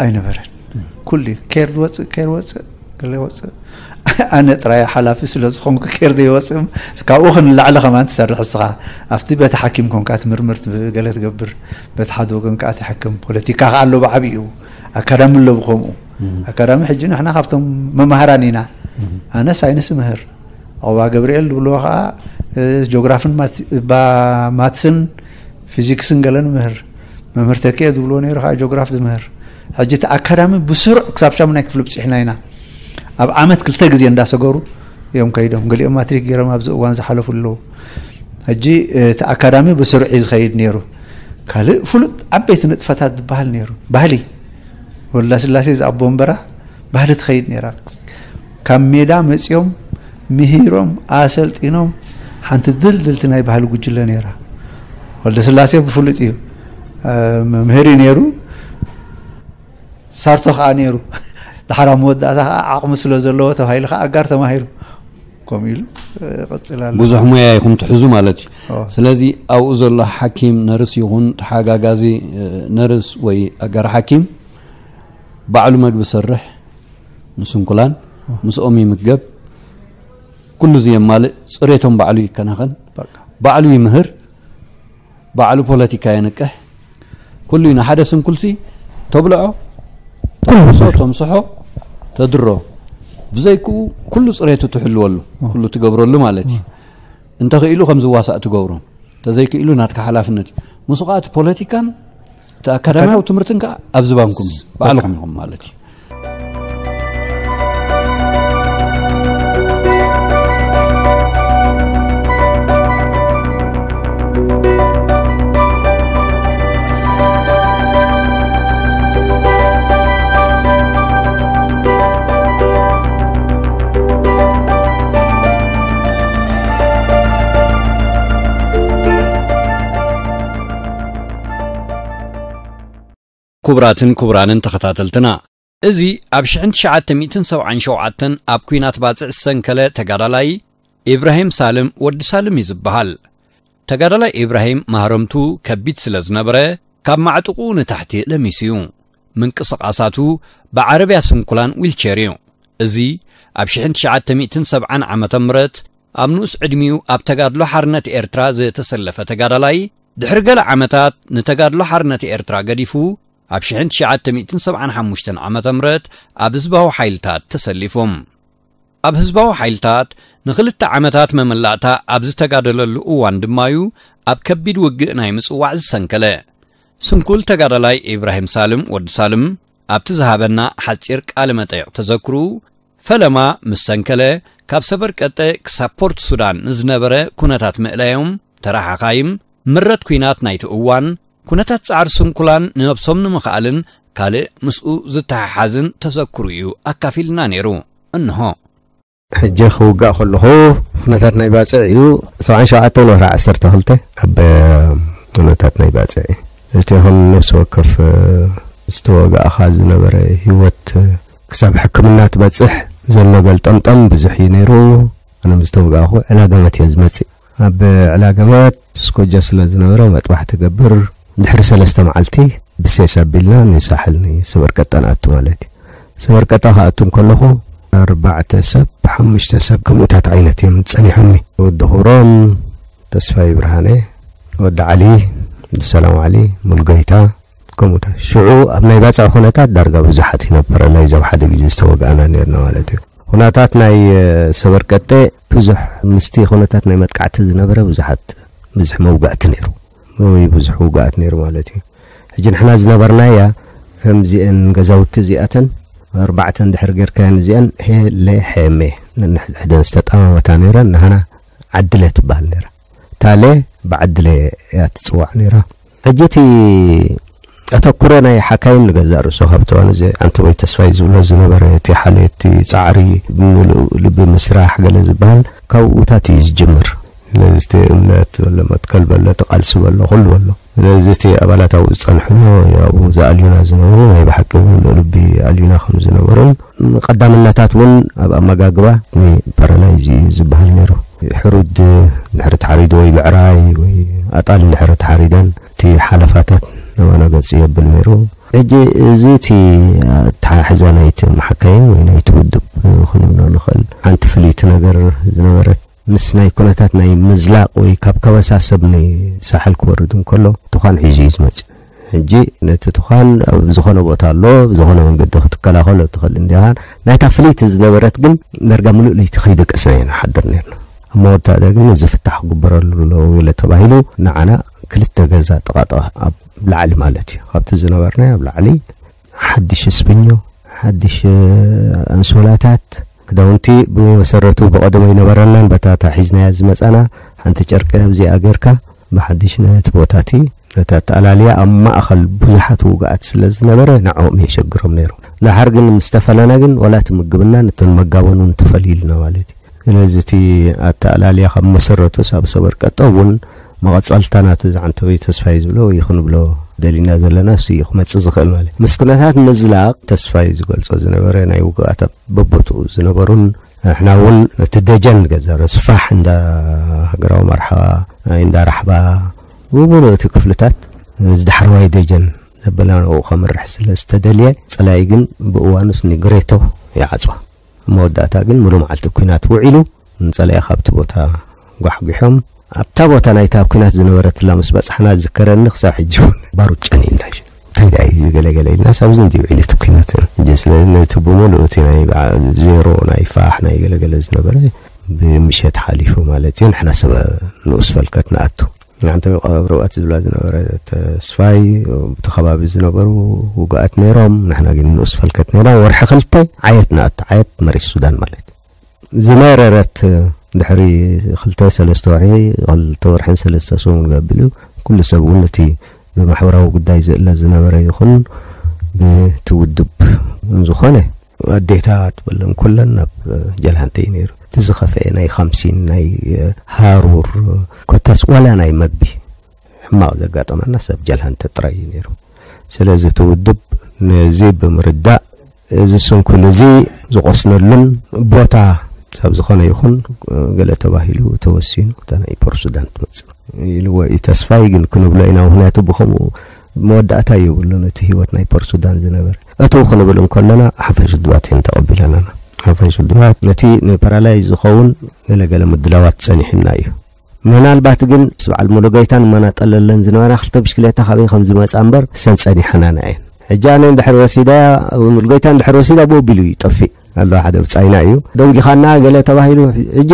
ኣይነበረን። ኩሉ እዩ ኬር ዝወፅእ፣ ኬር ወፅእ፣ ገለ ይወፅእ። ኣነ ጥራይ ሓላፊ ስለ ዝኾንኩ ኬር ዘይወፅእ፣ ካብኡ ክንላዕሊ ከማን ትሰርሕ እስኻ። ኣብቲ ቤት ሓኪም ኮንካ ትምርምር፣ ትብ-፣ ገለ ትገብር፣ ቤት ሓደ ወገን ከዓ ትሕክም። ፖለቲካ ከዓ ኣሎ ብዓብኡ፣ ኣካዳሚ ኣሎ ብኸምኡ። ኣካዳሚ ሕጂ ንሕና ካብቶም መማህራን ኢና። ኣነ ሳይንስ ምህር፣ ዑቕባ ገብርኤል ዝብልዎ ከዓ፣ እ፣ ጂኦግራፍን ማት-፣ ባ-፣ ማትስን ፊዚክስን ገለን ምህር። መምህር ተኪኤ ዝብልዎ ነይሩ ከዓ ጂኦግራፍ ዝምህር። ሕጂ እቲ ኣካዳሚ ብስሩዕ ክሳብ ሻሙናይ ክፍሊ ብፂሕና ኢና። ኣብ ዓመት ክልተ ግዜ እንዳሰገሩ እዮም ከይዶም። ገሊኦም ማትሪክ ገይሮም ኣብዚ እዋን ዝሓለፉ ኣለዉ። ሕጂ እቲ ኣካዳሚ ብስሩዕ እዩ ዝኸይድ ነይሩ። ካልእ ፍሉጥ ዓበይቲ ንጥፈታት ዝበሃል ነይሩ። ባህሊ ወልዳ ስላሴ ዝኣቦ ወንበራ ባህሊ ትኸይድ ነይራ። ካብ ሜዳ መፂኦም ምሂሮም ኣሰልጢኖም ሓንቲ ድልድልቲ ናይ ባህሊ ጉጅለ ነይራ። ወልደ ስላሴ ብፍሉጥ እዩ፣ እ፣ መምህር እዩ ነይሩ። ሳርቶ ከዓ ነይሩ። ድሓር ኣብ መወዳእታ ከዓ ዓቕሚ ስለ ዘለዎ ተባሂሉ ከዓ ኣጋር ተማሂሩ። ከምኡ ኢሉ፣ እ፣ ይቐፅል ኣሎ። ብዙሕ ሞያ ኢኹም ትሕዙ ማለት እዩ። ኦ። ስለዚ ኣብኡ ዘሎ ሓኪም፣ ነርስ ይኹን ተሓጋጋዚ፣ እ፣ ነርስ ወይ ኣጋር ሓኪም ባዕሉ መግቢ ሰርሕ፣ ንስንኩላን ምስኦም ይምገብ፣ ኩሉ እዚ የማልእ፣ ፅሬቶም ባዕሉ ይከናኸን፣ በቃ። ባዕሉ ይምህር፣ ባዕሉ ፖለቲካ የንቅሕ። ኩሉ ንሓደ ስንኩልሲ ተብልዖ፣ ተምሶ፣ ተምስሖ፣ ተድሮ። ብዘይክኡ ኩሉ ፅሬቱ ትሕልወሉ፣ ኩሉ ትገብረሉ ማለት እዩ። እንተኽኢሉ ከም ዝዋሳእ ትገብሮ፣ እንተዘይክኢሉ ናትካ ሓላፍነት እዩ። ምስኡ ከዓ እቲ ፖለቲካን እቲ ኣካዳሚያዊ ትምህርትን ከዓ ኣብ ዝባንኩም እዩ፣ ባዕልኹም ኢኹም ማለት እዩ። ክቡራትን ክቡራንን ተኸታተልትና፣ እዚ ኣብ ሽሕን ትሽዓተ ሚእትን ሰብዓን ሸውዓተን ኣብ ኲናት ባጽዕ ዝሰንከለ ተጋዳላይ ኢብራሂም ሳልም ወዲ ሳልም እዩ ዝበሃል። ተጋዳላይ ኢብራሂም ማህረምቱ ከቢድ ስለ ዝነበረ፣ ካብ ማዕጥቑ ንታሕቲ ለሚሱ እዩ። ምንቅስቓሳቱ ብዓረብያ ስንኩላን ዊልቸር እዩ። እዚ ኣብ ሽሕን ትሽዓተ ሚእትን ሰብዓን ዓመተ ምህረት ኣብ ንኡስ ዕድሚኡ ኣብ ተጋድሎ ሓርነት ኤርትራ ዝተሰለፈ ተጋዳላይ፣ ድሕሪ ገለ ዓመታት ንተጋድሎ ሓርነት ኤርትራ ገዲፉ፣ ኣብ ሽሕን ትሽዓተ ሚእትን ሰብዓን ሓሙሽተን ዓመተ ምህረት ኣብ ህዝባዊ ሓይልታት ተሰሊፉ። ኣብ ህዝባዊ ሓይልታት ንኽልተ ዓመታት መመላእታ ኣብ ዝተጋደለሉ እዋን ድማ'ዩ ኣብ ከቢድ ውግእ ናይ ምጽዋዕ ዝሰንከለ። ስንኩል ተጋዳላይ ኢብራሂም ሳልም ወዲ ሳልም ኣብቲ ዝሃበና ሓጺር ቃለ መጠይቕ ተዘክሩ፣ ፈለማ ምስ ሰንከለ፣ ካብ ሰበርቀጠ ክሳብ ፖርት ሱዳን ንዝነበረ ኩነታት ምእላዮም፣ ተራ ሓኻይም፣ ምረት ኲናት ናይቲ እዋን፣ ኩነታት ጻዕሪ ስንኩላን ንነብሶም ንምኽኣልን ካልእ ምስኡ ዝተሓሓዝን ተዘክሩ እዩ ኣካፊልና ነይሩ። እንሆ። ሕጂ ክውጋእ ከለኹ ኩነታት ናይ ባጽዕ እዩ። ሰብዓን ሸውዓተን ወርሒ ዓሰርተ ክልተ ኣብ ኩነታት ናይ ባጽዕ እዩ። እቲ ኹን ነፍሲ ወከፍ ዝተወጋእኻ ዝነበረ ህይወት ክሳብ ሕክምና ትበጽሕ ዘሎ ገልጠምጠም ብዙሕ እዩ ነይሩ። ኣነ ምስ ተወጋእኹ ዕላገመት እየ ዝመጽእ። ኣብ ዕላገመት ስኮጃ ስለ ዝነበረ መጥባሕ ትገብር። ድሕሪ ሰለስተ መዓልቲ ብሴስ ኣቢልና ንሳሕል ንሰበርቀጠ ንኣቱ ማለት እዩ። ሰበርቀጠ ክኣቱ እንከለኹ ኣርባዕተ ሰብ፣ ሓሙሽተ ሰብ ከምኡታት ዓይነት እዮም ጸኒሖምኒ። ወዲ ክብሮም፣ ተስፋይ ብርሃነ፣ ወዲ ዓሊ፣ ሰላም ዓሊ፣ ሙሉጌታ፣ ከምኡታት። ሽዑ ኣብ ናይ ባጽዕ ኩነታት ዳርጋ ብዙሓት ኢና ፓራላይዝ ኣብ ሓደ ግዜ ዝተወጋእና ነርና ማለት እዩ። ኩነታት ናይ፣ እ፣ ሰበርቀጠ ብዙሕ ምስቲ ኩነታት ናይ መጥቃዕቲ ዝነበረ ብዙሓት፣ ብዙሕ መውጋእቲ ነይሩ ወይ ብዙሕ ውግኣት ነይሩ ማለት እዩ። ሕጂ ንሕና ዝነበርናያ ከምዚአን ገዛውቲ እዚኣተን ኣርባዕተን ድሕሪ ጌርካየን እዚአን ሄ፣ ሌ፣ ሄ፣ ሜ ነንሕድሕደን ዝተጣማመታ ነይረን። ንሃና ዓድለ ትበሃል ነይራ። ታለ ብዓድለ እያ ትጽዋዕ ነይራ። ሕጂ እቲ ኣተኩሮ ናይ ሓካይም ንገዛእ ርእሱ ካብቲ ኣነ እዚ ኣንተወይ ተስፋይ ዝብሎ ዝነበረ እቲ ሓልዮት፣ እቲ ጻዕሪ፣ ብምሉእ ልቢ ምስራሕ ገለ ዝበሃል ካብኡታት እዩ ዝጅምር። ስለዚ እቲ እምነት በሎ፣ መትከል በሎ፣ እቲ ቃልሲ በሎ፣ ኩሉ በሎ። ስለዚ እቲ ኣባላት ኣብኡ ዝጸንሑና፣ ኣብኡ ዝኣልዩና ዝነበሩ ናይ ብሓቂ ብምሉእ ልቢ ኣልዩና ከም ዝነበሩን ቀዳምነታት እውን ኣብ ኣመጋግባ ንፓራላይዝ እዩ ዝበሃል ነይሩ። ሕሩድ ድሕሪ ተሓሪዱ ወይ ብዕራይ ወይ ኣጣል ድሕሪ ተሓሪደን እቲ ሓለፋታት ናባና ገጹ የብል ነይሩ። ሕጂ እዚ እቲ ኣተሓሕዛ ናይቲ መሓካይም ወይ ናይቲ ውድብ ክንብሎ ንኽእል። ሓንቲ ፍልይቲ ነገር ዝነበረት ምስ ናይ ኩነታት ናይ ምዝላቕ ወይ ካብ ከበሳ ሰብ ንሳሕል ክወርድ እንከሎ ትዃን ሒዙ እዩ ዝመጽእ። ሕጂ ነቲ ትዃን ኣብ ዝኾነ ቦታ ኣሎ፣ ብዝኾነ መንገዲ ክትከላኸሎ ትኽእል እንዲኻ። ናይታ ፍልይቲ ዝነበረት ግን ዳርጋ ምሉእ ለይቲ ከይደቀስና ኢና ንሓድር ነርና። ኣብ መወዳእታ ግን እዚ ፍታሕ ክግበረሉ ኣለዎ ገለ ተባሂሉ ንዓና ክልተ ገዛ ጥቓጥቓ ኣብ ላዕሊ ማለት እዩ። ካብቲ ዝነበርናዮ ኣብ ላዕሊ ሓድሽ ስፕኞ፣ ሓድሽ፣ እ፣ ኣንሶላታት፣ ክዳውንቲ ብመሰረቱ ብቐደሙ ኣይነበረናን፣ በታ እታ ሒዝናያ ዝመጻና ሓንቲ ጨርቂ ኣብዚኣ ጌርካ ብሓድሽ ነቲ ቦታ እቲ ነቲ ኣተኣላልያ ኣብ ማእከል ብዙሓት ውግኣት ስለ ዝነበረ ንዕኦም የሸግሮም ነይሩ። ደሓር ግን ምስ ተፈለና ግን ዋላ እቲ ምግብናን እተን መጋበን እውን ተፈልዩልና ማለት እዩ። ስለዚ እቲ ኣተኣላልያ ካብ መሰረቱ ሳብ ሰበር ቀጠ እውን መቐጸልታ ናብቲ ዝዓንተበይ ተስፋይ ዝብሎ ወይ ክንብሎ ደሊና ዘለና እሱ እዩ ክመጽእ ዝኽእል ማለት እዩ። ምስ ኩነታት ምዝላቕ ተስፋይ ዝገልጾ ዝነበረ ናይ ውግኣት ኣብ በቦትኡ ዝነበሩን ንሕና እውን ነቲ ደጀን ገዛ ስፋሕ እንዳ ሃገራዊ መርሓ ናይ እንዳ ራሕባ ብምሉእ እቲ ክፍልታት እዚ ዳሕረዋይ ደጀን ዘበልና ንኡ ከምርሕ ስለ ዝተደልየ ጸላኢ ግን ብእዋኑስ ንግሬቶ ይዓጽዋ። ኣብ መወዳእታ ግን ሙሉ መዓልቲ ኲናት ውዒሉ ንጸላኢ ካብቲ ቦታ ጓሕጒሖም ኣብታ ቦታ ናይታ ኲናት ዝነበረትላ ምስ በጻሕና ዝዝከረኒ ክሳብ ሕጂ እውን ባሩድ ጨኒእና እዩ። እንታይ ደኣ እዩ ገለገለ ኢልና ሳብዚ እንዲ ውዒሉ እቲ ኲናት። ሕጂ ስለ ነቲ ብምሉእ እቲ ናይ በዓ-፣ ዜሮ ናይ ፋሕ ናይ ገለገለ ዝነበረ ብምሸት ሓሊፉ ማለት እዩ። ንሕና ሰብ ንኡስ ፈልከት ንኣቱ። ንዓንተ ቀብሪ እዋት ዝብላ ዝነበረ ተስፋይ፣ እቲ ከባቢ ዝነበሩ ውጉኣት ነይሮም፣ ንሕና ግን ንኡስ ፈልከት ነይራ። ወርሒ ክልተ ዓየት ንኣቱ፣ ዓየት መሬት ሱዳን ማለት። ዝመረረት ድሕሪ ክልተ ሰለስተ ወርሒ፣ ክልተ ወርሕን ሰለስተ ሰሙን ገቢሉ፣ ኩሉ ሰብ እውን እቲ ብማሕበራዊ ጉዳይ ዝእለ ዝነበረ ይኹን ብቲ ውድብ ዝኾነ ኣዴታት በለን ኩለን ናብ ጀልሃንተ እዩ ነይሩ። እቲ ዝኸፍአ ናይ ኻምሲን ናይ ሃሩር ኮታስ ዋላ ናይ መግቢ ሕማቕ ዘጋጠመና ሰብ ጀልሃንተ ጥራይ እዩ ነይሩ። ስለዚ እቲ ውድብ ነዚ ብምርዳእ እዚ ስንኩል እዚ ዝቆስነሉን ቦታ ሳብ ዝኾነ ይኹን ገለ ተባሂሉ ተወሲኑ እታ ናይ ፖርት ሱዳን ትመጽእ ኢልዎ እዩ ተስፋይ። ግን ክንብሎ ኢና፣ ምኽንያቱ ብኸምኡ መወዳእታ የብሉን እቲ ህይወት ናይ ፖርት ሱዳን ዝነበረ። እትው ክንብል እንከለና ሓፋሽ ውድባት እየን ተቐቢለናና። ሓፋሽ ውድባት ነቲ ንፓራላይዝ ዝኸውን ገለገለ ምድላዋት ጸኒሕና እዩ። ምናልባት ግን ምስ በዓል ሙሉጌታ ንመናጠለለን ዝነበራ ክልተ ብሽክሌታ ካበይ ከም ዝመጻ እምበር እሰን ጸኒሐናና እየን። ሕጂ ኣነ እንድሕር ወሲዳ፣ ሙሉጌታ እንድሕር ወሲዳ ብኡ ኣቢሉ እዩ ጠፊእ። ኣሎ ሓደ ብጻይና እዩ። ደንጊኻና ገለ ተባሂሉ፣ ሕጂ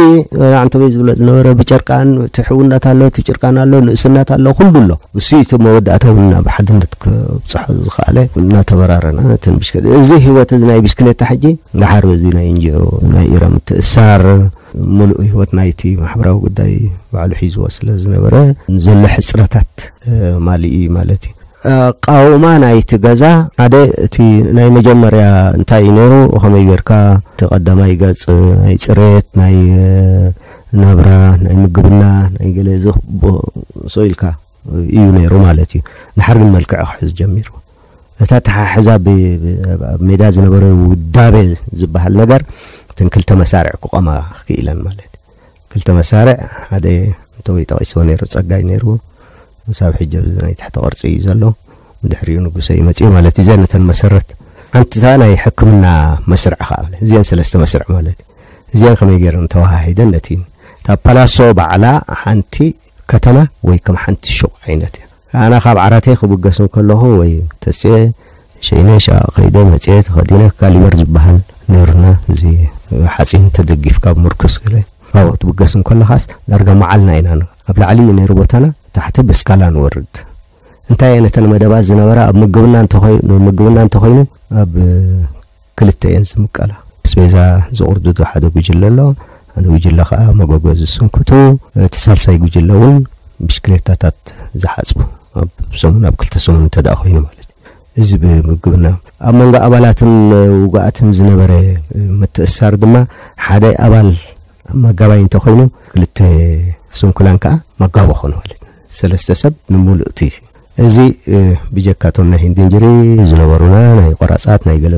ኣንተ ቤት ዝብሎ ዝነበረ ብጨርቃን፣ እቲ ሕውነት ኣሎ፣ እቲ ጭርቃን ኣሎ፣ ንእስነት ኣሎ፣ ኩሉ ኣሎ። እሱ እዩ እቲ መወዳእታ እውን ናብ ሓድነት ክብጽሖ ዝኸኣለ። እናተበራረና ነተን ብሽክለ-፣ እዚ ህይወት እዚ ናይ ብሽክሌታ ሕጂ፣ ደሓር በዚ ናይ እንጂኦ ናይ ኢራ ምትእሳር፣ ምሉእ ህይወት ናይቲ ማሕበራዊ ጉዳይ ባዕሉ ሒዝዎ ስለ ዝነበረ፣ ዘሎ ሕጽረታት፣ እ፣ ማሊኡ እዩ ማለት እዩ። ኣቃውማ ናይቲ ገዛ ሓደ፣ እቲ ናይ መጀመርያ እንታይ እዩ ነይሩ፣ ከመይ ጌርካ እቲ ቀዳማይ ገጽ ናይ ጽሬት፣ ናይ፣ እ፣ ናብራ፣ ናይ ምግብና፣ ናይ ገለ እዚ ብ-፣ ሰው ኢልካ እዩ ነይሩ ማለት እዩ። ድሓር ግን መልክዕ ክሕዝ ጀሚሩ። እታ ተሓሕዛ ብ-፣ ብ-፣ ኣብ ሜዳ ዝነበረ ውዳበ ዝበሃል ነገር፣ እተን ክልተ መሳርዕ ክቆማ ክኢለን ማለት እዩ። ክልተ መሳርዕ፣ ሓደ እንተወይ ጠቒስዎ ነይሩ፣ ጸጋይ ነይሩ። ክሳብ ሕጂ ኣብዚ ናይ ትሕቲ ቅርጺ እዩ ዘሎ። ድሕሪኡ ንጉሰ ይመጽእ ማለት እዩ። እዚኣን እተን መሰረት፣ ሓንቲ እታ ናይ ሕክምና መስርዕ ከኣ ማለት፣ እዚአን ሰለስተ መስርዕ ማለት እዩ። እዚአን ከመይ ገይረን ተወሃሂደን ነቲ፣ እታ ፓላሶ ባዕላ ሓንቲ ከተማ ወይ ከም ሓንቲ ሹቕ ዓይነት እያ። ኣነ ካብ ዓራተይ ክብገስ እንከለኹ ወይ ተስኤ ሸይነ ሻ ከይደ መጽኤ ተኸዲነ ካሊበር ዝበሃል ነይሩና። እዚ ሓጺን ተደጊፍካ ብምርኩስ ገለ ካብኡ ክትብገስ እንከለኻስ ዳርጋ መዓልና ኢና ን-፣ ኣብ ላዕሊ እዩ ነይሩ ቦታና፣ ታሕቲ ብስካላ ንወርድ። እንታይ እየን እተን መደባት ዝነበራ? ኣብ ምግብና እንተኾይ-፣ ምግብና እንተኾይኑ ኣብ ክልተ እየን ዝምቀላ። ኣስቤዛ ዝቕርድዱ ሓደ ጉጅለ ኣሎ፣ ሓደ ጉጅለ ከኣ መጎጎ ዝስንክቱ፣ እቲ ሳልሳይ ጉጅለ እውን ብሽክሌታታት ዝሓጽቡ፣ ኣብ ሰሙን፣ ኣብ ክልተ ሰሙን እንተ ደኣ ኮይኑ ማለት እዩ። እዚ ብምግብና፣ ኣብ መንጎ ኣባላትን ውጉኣትን ዝነበረ ምትእስሳር ድማ፣ ሓደ ኣባል መጋባይ እንተኾይኑ፣ ክልተ ስንኩላን ከኣ መጋቦ ኾኑ ማለት እዩ። ሰለስተ ሰብ ንምሉእ እቲ፣ እዚ፣ እ፣ ብጀካ እቶም ናይ ሂንድ እንጅሪ ዝነበሩና ናይ ቆራጻት ናይ ገለ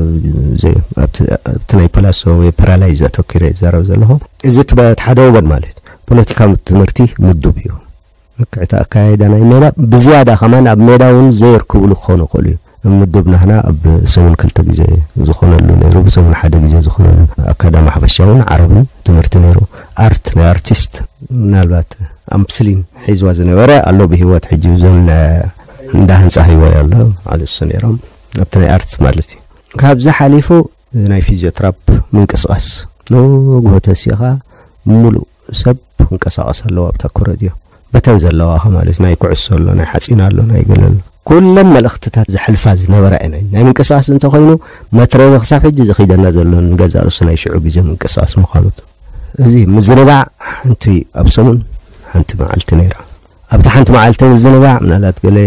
ዘይ-፣ ኣብቲ፣ ኣብቲ ናይ ፓላሶ ወይ ፓራላይዝ ኣተኪረ ይዛረብ ዘለኹ። እዚ እቲ በ-፣ እቲ ሓደ ወገን ማለት እዩ። ፖለቲካ ትምህርቲ ምዱብ እዩ። ምክዕቲ ኣካያይዳ ናይ ሜዳ ብዝያዳ ከማን ኣብ ሜዳ እውን ዘየርክብሉ ክኾኑ ይኽእሉ እዩ። ምዱብ ናህና ኣብ ሰሙን ክልተ ግዜ ዝኾነሉ ነይሩ፣ ብሰሙን ሓደ ግዜ ዝኾነሉ። ኣካዳሚ ሓፈሻ እውን ዓረብን ትምህርቲ ነይሩ። ኣርት፣ ናይ ኣርቲስት ምናልባት ኣምስሊን ሒዝዋ ዝነበረ ኣሎ ብህይወት ሕጂ፣ እዞም ን-፣ እንዳ ህንጻ ህይወ ኣሎ ማለት እሱ ነይሮም፣ ኣብቲ ናይ ኣርት ማለት እዩ። ካብዚ ሓሊፉ ናይ ፊዚዮትራፕ ምንቅስቓስ፣ ንግሆ ተሲኻ ምሉእ ሰብ ክንቀሳቐስ ኣለዎ ኣብታ ኮረድዮ። በተን ዘለዋ ማለት ናይ ኩዕሶ ኣሎ፣ ናይ ሓፂን ኣሎ፣ ናይ ገለ ኣሎ። ኩለን መልእኽትታት ዘሕልፋ ዝነበራ እየን። ናይ ምንቅስቓስ እንተኾይኑ መትረቢ ክሳብ ሕጂ ዝኺደና ዘሎ ንገዛእ ርእሱ ናይ ሽዑ ግዜ ምንቅስቓስ ምዃኑ። እዚ ምዝንጋዕ ሓንቲ ኣብ ሰሙን ሓንቲ መዓልቲ ነይራ። ኣብታ ሓንቲ መዓልቲ ምዝንጋዕ ምናልባት ገለ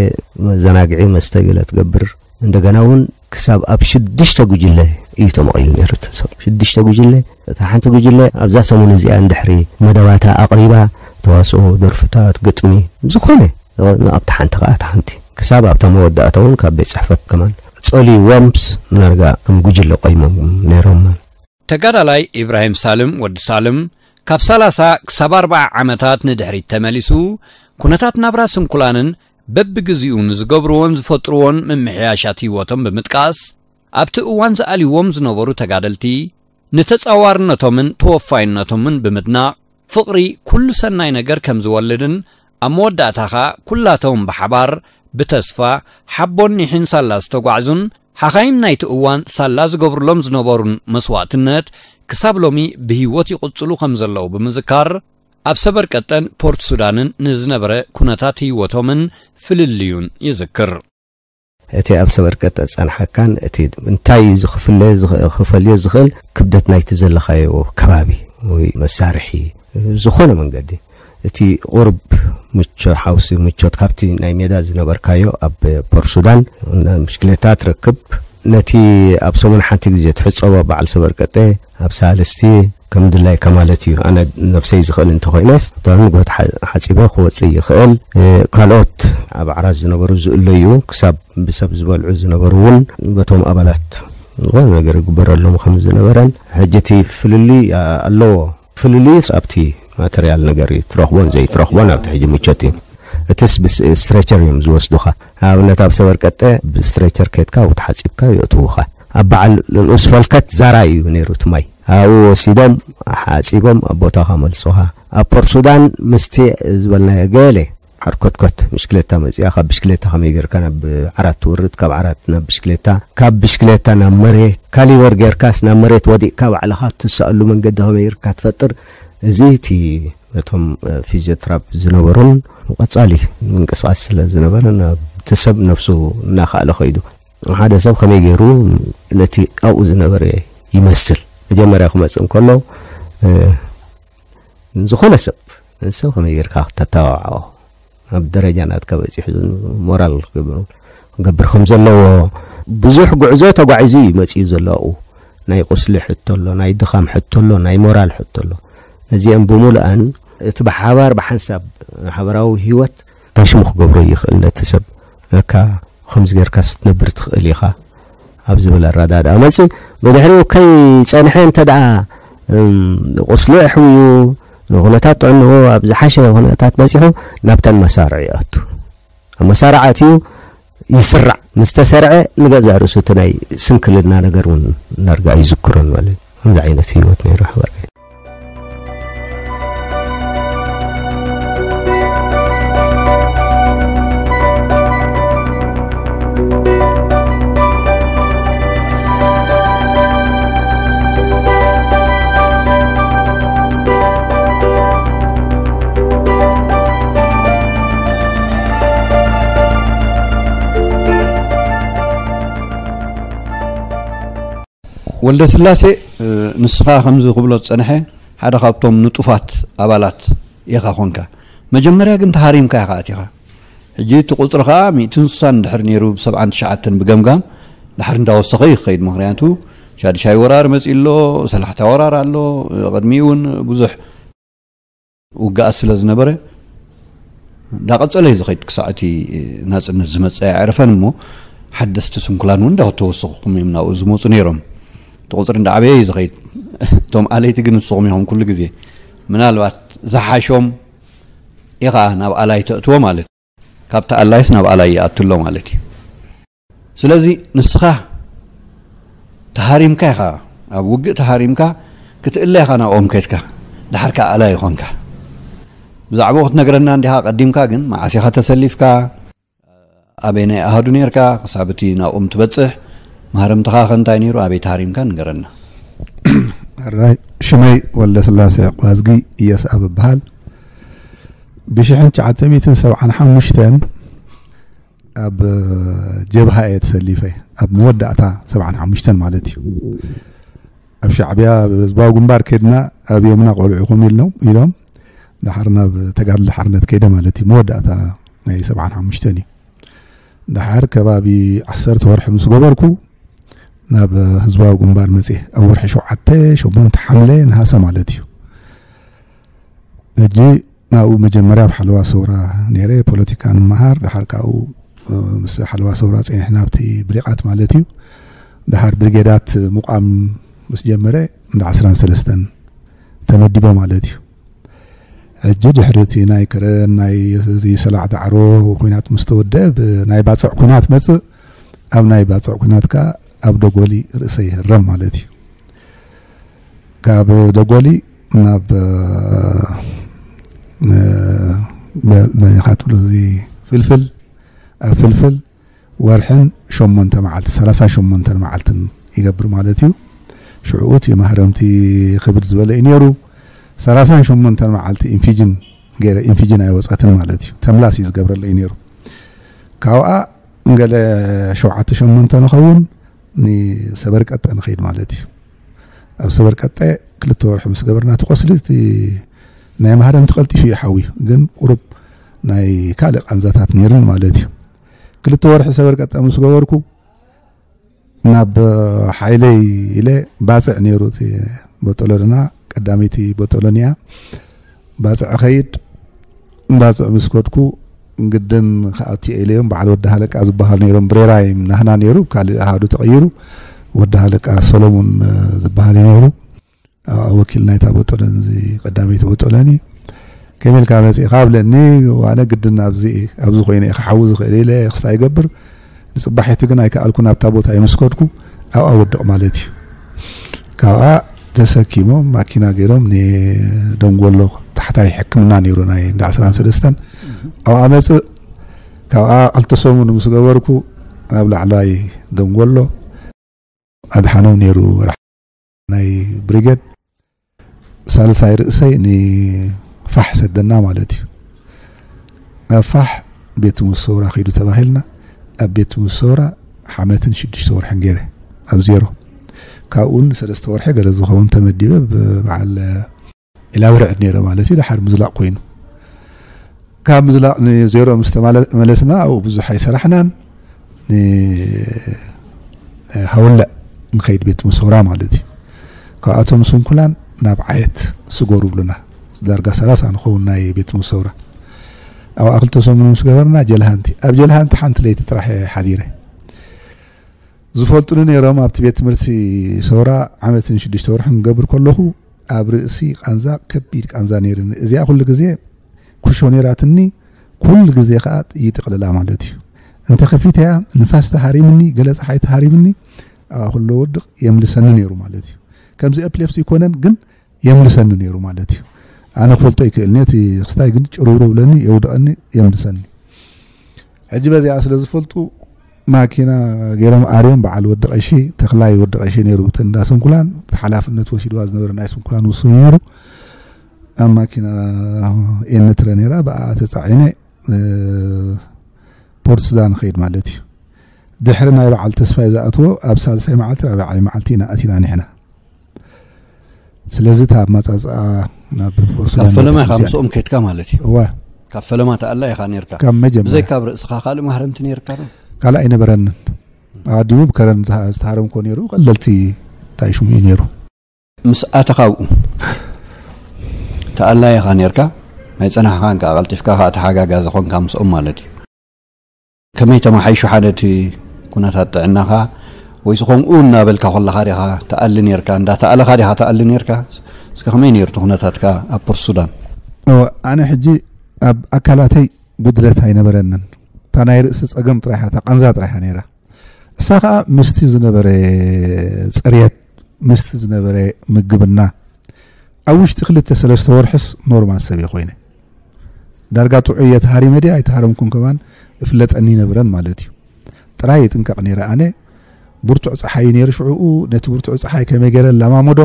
መዘናግዒ መስተ ገለ ትገብር። እንደገና እውን ክሳብ ኣብ ሽዱሽተ ጉጅለ እዩ ተመቒሉ ነይሩ እቲ ሰብ። ሽዱሽተ ጉጅለ፣ እታ ሓንቲ ጉጅለ ኣብዛ ሰሙን እዚኣ እንድሕሪ መደባታ ኣቕሪባ፣ ተዋስኦ፣ ደርፍታት፣ ግጥሚ፣ ዝኾነ፣ ኣብታ ሓንቲ ከኣ እታ ሓንቲ። ክሳብ ኣብታ መወዳእታ እውን ካብ ቤት ጽሕፈት ከማን ጸልይዎምስ፣ ምናልጋ ከም ጉጅለ ቆይሞም ነይሮም። ተጋዳላይ ኢብራሂም ሳልም፣ ወዲ ሳልም፣ ካብ ሰላሳ ክሳብ ኣርብዓ ዓመታት ንድሕሪት ተመሊሱ፣ ኩነታት ናብራ ስንኩላንን በብግዜኡ ንዝገብርዎን ዝፈጥርዎን ምምሕያሻት ህይወቶም ብምጥቃስ፣ ኣብቲ እዋን ዝኣልይዎም ዝነበሩ ተጋደልቲ፣ ንተጻዋርነቶምን ተወፋይነቶምን ብምድናቕ፣ ፍቕሪ ኩሉ ሰናይ ነገር ከም ዝወልድን፣ ኣብ መወዳእታ ኸኣ ኩላቶም ብሓባር ብተስፋ፣ ሓቦን ኒሕን ሳላ ዝተጓዕዙን፣ ሓኻይም ናይቲ እዋን ሳላ ዝገብሩሎም ዝነበሩን መስዋእትነት፣ ክሳብ ሎሚ ብህይወት ይቕጽሉ ከም ዘለዉ ብምዝካር፣ ኣብ ሰበርቀጠን ፖርት ሱዳንን ንዝነበረ ኩነታት ህይወቶምን ፍልልዩን ይዝክር። እቲ ኣብ ሰበርቀጠ ዝጸንሓካን እቲ እንታይ እዩ ዝኽፍለ-፣ ዝኽ-፣ ክፈልዮ ዝኽእል ክብደት ናይቲ ዘለኻዮ ከባቢ ወይ መሳርሒ፣ ዝኾነ መንገዲ፣ እቲ ቁሩብ ምቾ-፣ ሓውሲ ምቾት ካብቲ ናይ ሜዳ ዝነበርካዮ ኣብ ፖርት ሱዳን፣ ብሽክሌታ ትረክብ። ነቲ ኣብ ሰሙን ሓንቲ ግዜ ትሕጸቦ በዓል ሰበርቀጠ ኣብ ሳልስቲ ከም ድላይካ ማለት እዩ። ኣነ ነብሰይ ዝኽእል እንተኾይነስ፣ እታ ንግሆ ሓ-፣ ሓጺበ ክወጽእ ይኽእል። እ፣ ካልኦት ኣብ ዓራት ዝነበሩ ዝእለዩ፣ ክሳብ ብሰብ ዝበልዑ ዝነበሩ እውን በቶም ኣባላት ዝኾነ ነገር ይግበረሎም ከም ዝነበረን፣ ሕጂ እቲ ፍልልይ፣ ኣ-፣ ኣለዎ። ፍልልይስ ኣብቲ ማተርያል ነገር እዩ፣ ትረኽቦን ዘይትረኽቦን ኣብቲ ሕጂ ምቾት እዩ። እትስ ብስ-፣ ስትሬቸር እዮም ዝወስዱኻ። ንኣብነት ኣብ ሰበርቀጠ ብስትሬቸር ኬድካ ወይ ተሓጺብካ የእትዉኻ። ኣብ በዓል ንኡስ ፈልከት ዛራ እዩ ነይሩ እቲ ማይ። ኣብኡ ወሲዶም ሓጺቦም ኣብ ቦታኻ መልሱኻ። ኣብ ፖርት ሱዳን ምስቲ ዝበልናዮ ገለ ሓርኮትኮት ብሽክሌታ መፂኣ። ካብ ብሽክሌታ ከመይ ጌርካ ናብ ዓራት ትወርድ፣ ካብ ዓራት ናብ ብሽክሌታ፣ ካብ ብሽክሌታ ናብ መሬት፣ ካሊበር ጌርካስ ናብ መሬት ወዲቕካ ባዕልኻ ትስኣሉ መንገዲ ከመይ ጌርካ ትፈጥር? እዚ እቲ ነቶም ፊዚዮትራፕ ዝነበሩን ቀጻሊ ምንቅስቃስ ስለ ዝነበረ፣ እቲ ሰብ ነብሱ እናኸኣለ ከይዱ። ሓደ ሰብ ከመይ ገይሩ ነቲ ኣብኡ ዝነበረ ይመስል መጀመርያ ክመጽእ እንከሎ፣ እ፣ ዝኾነ ሰብ፣ ሰብ ከመይ ጌርካ ክተተባብዖ፣ ኣብ ደረጃ ናትካ በጺሑ ሞራል ክገብር፣ ክገብር ከም ዘለዎ፣ ብዙሕ ጉዕዞ ተጓዒዙ እዩ መጺኡ ዘሎ ኣብኡ። ናይ ቁስሊ ሕቶ ኣሎ፣ ናይ ድኻም ሕቶ ኣሎ፣ ናይ ሞራል ሕቶ ኣሎ። ነዚኦም ብምሉኣን እቲ ብሓባር ብሓንሳብ ሓበራዊ ህይወት ታሽሙ ክገብሮ ይኽእል ነቲ ሰብ። ለካ ከምዚ ጌርካስ ክትነብር ትኽእል ኢኻ ኣብ ዝብል ኣረዳድኣ መጽእ። ብድሕሪኡ ከይጸንሐ እንተ ደኣ፣ እም፣ ቁስሉ ኣሕውዩ፣ ንኹነታት ጥዕንኡ ኣብ ዝሓሸ ኩነታት በጺሑ፣ ናብተን መሳርዕ ይኣቱ። ኣብ መሳርዕ ኣትዩ ይስራዕ። ምስ ተሰርዐ፣ ንገዛእ ርእሱ እቲ ናይ ስንክልና ነገር እውን ዳርጋ ኣይዝክሮን ማለት እዩ። ከምዚ ዓይነት ህይወት ነይሩ ሓበርካ። ወልደ ስላሴ፣ እ፣ ንስኻ ከምዚ ክብሎ ዝጸንሐ ሓደ ካብቶም ንጡፋት ኣባላት ኢኻ ኾንካ። መጀመርያ ግን ተሃሪምካ ኢኻ ኣቲኻ። ሕጂ እቲ ቁጽሪ ኸኣ ሚእትን ስሳን ድሕር ነይሩ፣ ብ ሰብዓን ትሽዓተን ብገምጋም ድሓር እንዳወሰኸ እዩ ክኸይድ። ምኽንያቱ ሻድሻይ ወራር መጺኡ ኣሎ፣ ሰላሕታ ወራር ኣሎ፣ ቅድሚኡ እውን ብዙሕ ውግኣት ስለ ዝነበረ፣ እንዳቐጸለ እዩ ዝኸይድ። ክሳዕ እቲ ናጽነት ዝመጸ ኣዕርፈን እሞ፣ ሓደስቲ ስንኩላን እውን እንዳተወሰኹ እዮም ናብኡ ዝመጹ ነይሮም። እቲ ቁጽሪ እንዳዓበየ እዩ ዝኸይድ። እቶም ኣለይቲ ግን ንስኹም ኢኹም ኩሉ ግዜ። ምናልባት ዝሓሾም ኢኻ ናብ ኣላይ ተእትዎ ማለት እዩ። ካብቲ ኣላይስ ናብ ኣላይ ይኣቱ ኣሎ ማለት እዩ። ስለዚ ንስኻ ተሃሪምካ ኢኻ፣ ኣብ ውግእ ተሃሪምካ ክትእለ ኢኻ ናብኦም ከድካ፣ ደሓር ከኣ ኣላይ ይኾንካ። ብዛዕባኡ ክትነግረና እንዲኻ ቀዲምካ፣ ግን መዓስ ኢኻ ተሰሊፍካ፣ ኣበየናይ ኣሃዱ ነይርካ፣ ክሳብ እቲ ናብኦም ትበጽሕ፣ ማህረምትኻ ከ እንታይ ነይሩ፣ ኣበይ ተሃሪምካ ንገረና። ሕራይ፣ ሽመይ ወልደስላሴ ዕቁባዝጊ ኢየስኣብ እበሃል። ብሽሕን ትሽዓተ ሚእትን ሰብዓን ሓሙሽተን ኣብ ጀብሃ እየ ተሰሊፈ፣ ኣብ መወዳእታ ሰብዓን ሓሙሽተን ማለት እዩ። ኣብ ሻዕብያ ህዝባዊ ግንባር ከድና ኣብዮምና ቆልዑኹም ኢሎም፣ ኢሎም፣ ደሓር ናብ ተጋድሎ ሓርነት ከይደ ማለት እዩ። መወዳእታ ናይ ሰብዓን ሓሙሽተን እዩ። ደሓር ከባቢ ዓሰርተ ወርሒ ምስ ገበርኩ ናብ ህዝባዊ ግንባር መጽየ። ኣብ ወርሒ ሸውዓተ፣ ሸሞንተ ሓምለ፣ ነሃሰ ማለት እዩ። ሕጂ ናብኡ መጀመርያ ኣብ ሓለዋ ሰውራ ነይረ፣ ፖለቲካ ንምሃር። ደሓር ካብኡ፣ እ፣ ምስ ሓለዋ ሰውራ ጸኒሕና ኣብቲ ብሊቓት ማለት እዩ። ደሓር ብሪጌዳት ምቋም ምስ ጀመረ እንዳ ዓስራን ሰለስተን ተመዲበ ማለት እዩ። ሕጂ ድሕሪ እቲ ናይ ከረን ናይ እዚ ሰላዕ ዳዕሮ ኲናት ምስ ተወደአ፣ ብ-፣ ናይ ባጽዕ ኲናት መጽእ። ኣብ ናይ ባጽዕ ኲናት ከኣ ኣብ ደጎሊ ርእሰይ ይህረም ማለት እዩ። ካብ ደጎሊ ናብ፣ እ፣ መ-፣ መ-፣ መን ኢኻ ትብሎ፣ እዚ ፍልፍል፣ ኣብ ፍልፍል ወርሕን ሸሞንተ መዓልቲ፣ ሰላሳን ሸሞንተን መዓልትን ይገብር ማለት እዩ። ሽዑ እቲ ማህረምቲ ክብድ ዝበለ እዩ ነይሩ። ሰላሳን ሸሞንተን መዓልቲ ኢንፊጅን ገይረ፣ ኢንፊጅን ኣይወጸትን ማለት እዩ። ተምላስ እዩ ዝገብረለይ ነይሩ። ካብኣ እንገለ ሸውዓተ ሸሞንተ ንኸውን ንሰበርቀጠ ንኸይድ ማለት እዩ። ኣብ ሰበርቀጠ ክልተ ወርሒ ምስ ገበርና፣ እቲ ቁስሊ እቲ ናይ ማህረምቲ ቀልጢፉ እዩ ሓውዩ፣ ግን ቁሩብ ናይ ካልእ ቃንዛታት ነይሩን ማለት እዩ። ክልተ ወርሒ ሰበርቀጠ ምስ ገበርኩ፣ ናብ ሓይለይ ኢለ፣ ባጽዕ ነይሩ እቲ ቦጦሎንና፣ ቀዳመይቲ ቦጦሎን እያ። ባጽዕ እኸይድ፣ ባጽዕ ምስ ከድኩ፣ ግድን ክኣቱ እየ ኢለዮም። በዓል ወዲ ሃለቃ ዝበሃሉ ነይሮም፣ ብሬራ እዮም ናህና ነይሩ፣ ካልእ ኣሃዱ ተቐይሩ፣ ወዲ ሃለቃ ሰሎሙን፣ እ፣ ዝበሃል እዩ ነይሩ። ኣብኣ ወኪል ናይታ ቦጦሎን፣ እዚ ቀዳመይቲ ቦጦሎን እዩ። ከመይ ኢልካ መጺእካ? ብለኒ። ዋነ ግድን ኣብዚ፣ ኣብዚ ኮይነ እየ ክሓዊ ዝኽእል ኢለ ክስታይ ይገብር። ንጽባሒቲ ግን ኣይከኣልኩን፣ ኣብታ ቦታ እየ ምስ ከድኩ፣ ኣብኣ ወድቕ ማለት እዩ። ካብኣ ተሰኪሞም ማኪና ገይሮም ንደንጎሎ፣ ታሕታይ ሕክምና ነይሩ ናይ እንዳ ዓስራን ሰለስተን፣ ኣብኣ መፅእ፣ ካብኣ ክልተ ሰሙን ምስ ገበርኩ ናብ ላዕላይ ደንጎሎ ኣድሓኖም ነይሩ። ናይ ብሪገድ ሳልሳይ ርእሰይ ንፋሕ ሰደና ማለት እዩ። ኣብ ፋሕ ቤት ትምህርቲ ሰውራ ከይዱ ተባሂልና፣ ኣብ ቤት ትምህርቲ ሰውራ ሓመትን ሽዱሽተ ወርሕን ገይረ ኣብ ዜሮ። ካብኡ ንሰለስተ ወርሒ ገለ ዝኸውን ተመዲበ ብበዓል ኢላብርዕድ ነይረ ማለት እዩ። ድሓር ምዝላቕ ኮይኑ፣ ካብ ምዝላቕ ንዜሮ ምስ ተመለስና ኣብኡ ብዙሕ ኣይሰራሕናን። ንሃውለዕ ንኸይድ ቤት ትምህርቲ ሰውራ ማለት እዩ። ካብኣቶም ስንኩላን ናብ ዓየት ስጎሩ ብሉና፣ ዳርጋ ሰላሳ ንኸውን ናይ ቤት ትምህርቲ ሰውራ። ኣብኣ ክልተ ሰሙን ምስ ገበርና ጀልሃንቲ፣ ኣብ ጀልሃንቲ ሓንቲ ለይቲ ጥራሕ እየ ሓዲረ። ዝፈልጡኒ ነይሮም። ኣብቲ ቤት ትምህርቲ ሰውራ ዓመትን ሽዱሽተ ወርሕን ክገብር ከለኹ ኣብ ርእሲ ቃንዛ፣ ከቢድ ቃንዛ ነይርኒ። እዚኣ ኩሉ ግዜ ኩሾ ነይራትኒ፣ ኩሉ ግዜ ከዓ ይጥቕልላ ማለት እዩ። እንተ ከፊተያ ንፋስ ተሃሪምኒ፣ ገለ ፀሓይ ተሃሪምኒ፣ ኣብኣ ኩሎ ወድቕ የምልሰኒ ነይሩ ማለት እዩ። ከምዚ ኤፕሌፕሲ ይኮነን ግን የምልሰኒ ነይሩ ማለት እዩ። ኣነ ክፈልጦ ይክእል፣ ነቲ ክስታይ ግን ጭርውሮ ብለኒ፣ የውድቐኒ፣ የምልሰኒ። ሕጂ በዚኣ ስለ ዝፈልጡ ማኪና ገይሮም ኣርዮም፣ በዓል ወዲ ቀሺ፣ ተኽላይ ወዲ ቀሺ ነይሩ፣ እቲ እንዳ ስንኩላን፣ እቲ ሓላፍነት ወሲድዋ ዝነበረ ናይ ስንኩላን ውሱን ነይሩ። ኣብ ማኪና ኤንትረ ነይራ፣ ብኣ ተፃዒነ ፖርት ሱዳን ኸይድ ማለት እዩ። ድሕሪ ናይ በዓል ተስፋይ ዝኣትዎ ኣብ ሳልሳይ መዓልቲ ራብዓይ መዓልቲ ኢና ኣቲና ንሕና። ስለዚ እታ ኣመፃፅኣ ናብ ፖርት ሱዳን ካብ ፈለማ ኢኻ ምስኦም ከይድካ ማለት እዩ። እዋ፣ ካብ ፈለማ ተኣላ ኢኻ ነርካ። ካብ መጀመርያ። ብዘይካ ኣብ ርእስኻ ካልእ ማህረምቲ ነርካ ዶ? ካልእ ኣይነበረንን። ኣቐዲሙ ብከረን ዝተሃረምኮ ነይሩ፣ ቀለልቲ እንታይ ሽሙ እዩ ነይሩ። ምስ ኣተኻ ኣብኡ ተኣላ ኢኻ ነርካ። ናይ ፀናሕኻን ከዓ ቀልጢፍካ ከዓ ተሓጋጋዚ ኾንካ ምስኦም ማለት እዩ። ከመይ ተመሓይሹ ሓደ እቲ ኩነታት ጥዕናኻ? ወይስ ኸምኡ እናበልካ ከለኻ ዲኻ ትኣሊ ነርካ? እንዳተኣለኻ ዲኻ ትኣሊ ነርካ? እስከ ከመይ ነይሩ እቲ ኩነታትካ ኣብ ፖርት ሱዳን? እወ፣ ኣነ ሕጂ ኣብ ኣካላተይ ጉድለት ኣይነበረንን። እታ ናይ ርእሲ ጸገም ጥራይ እያ፣ እታ ቃንዛ ጥራይ እያ ነይራ። እሳ ኸኣ ምስቲ ዝነበረ ጽርየት፣ ምስቲ ዝነበረ ምግብና፣ ኣብ ውሽጢ ክልተ ሰለስተ ወርሕስ ኖርማል ሰብ እየ ኮይነ። ዳርጋ ጥዑይ እየ ተሃሪመ ድየ ኣይተሃረምኩን ከማን እፍለጠኒ ይነብረን ማለት እዩ። ጥራይ ይጥንቀቕ ነይረ ኣነ። ብርቱዕ ጸሓይ እዩ ነይሩ ሽዑኡ። ነቲ ብርቱዕ ጸሓይ ከመይ ገይረ ለማመዶ።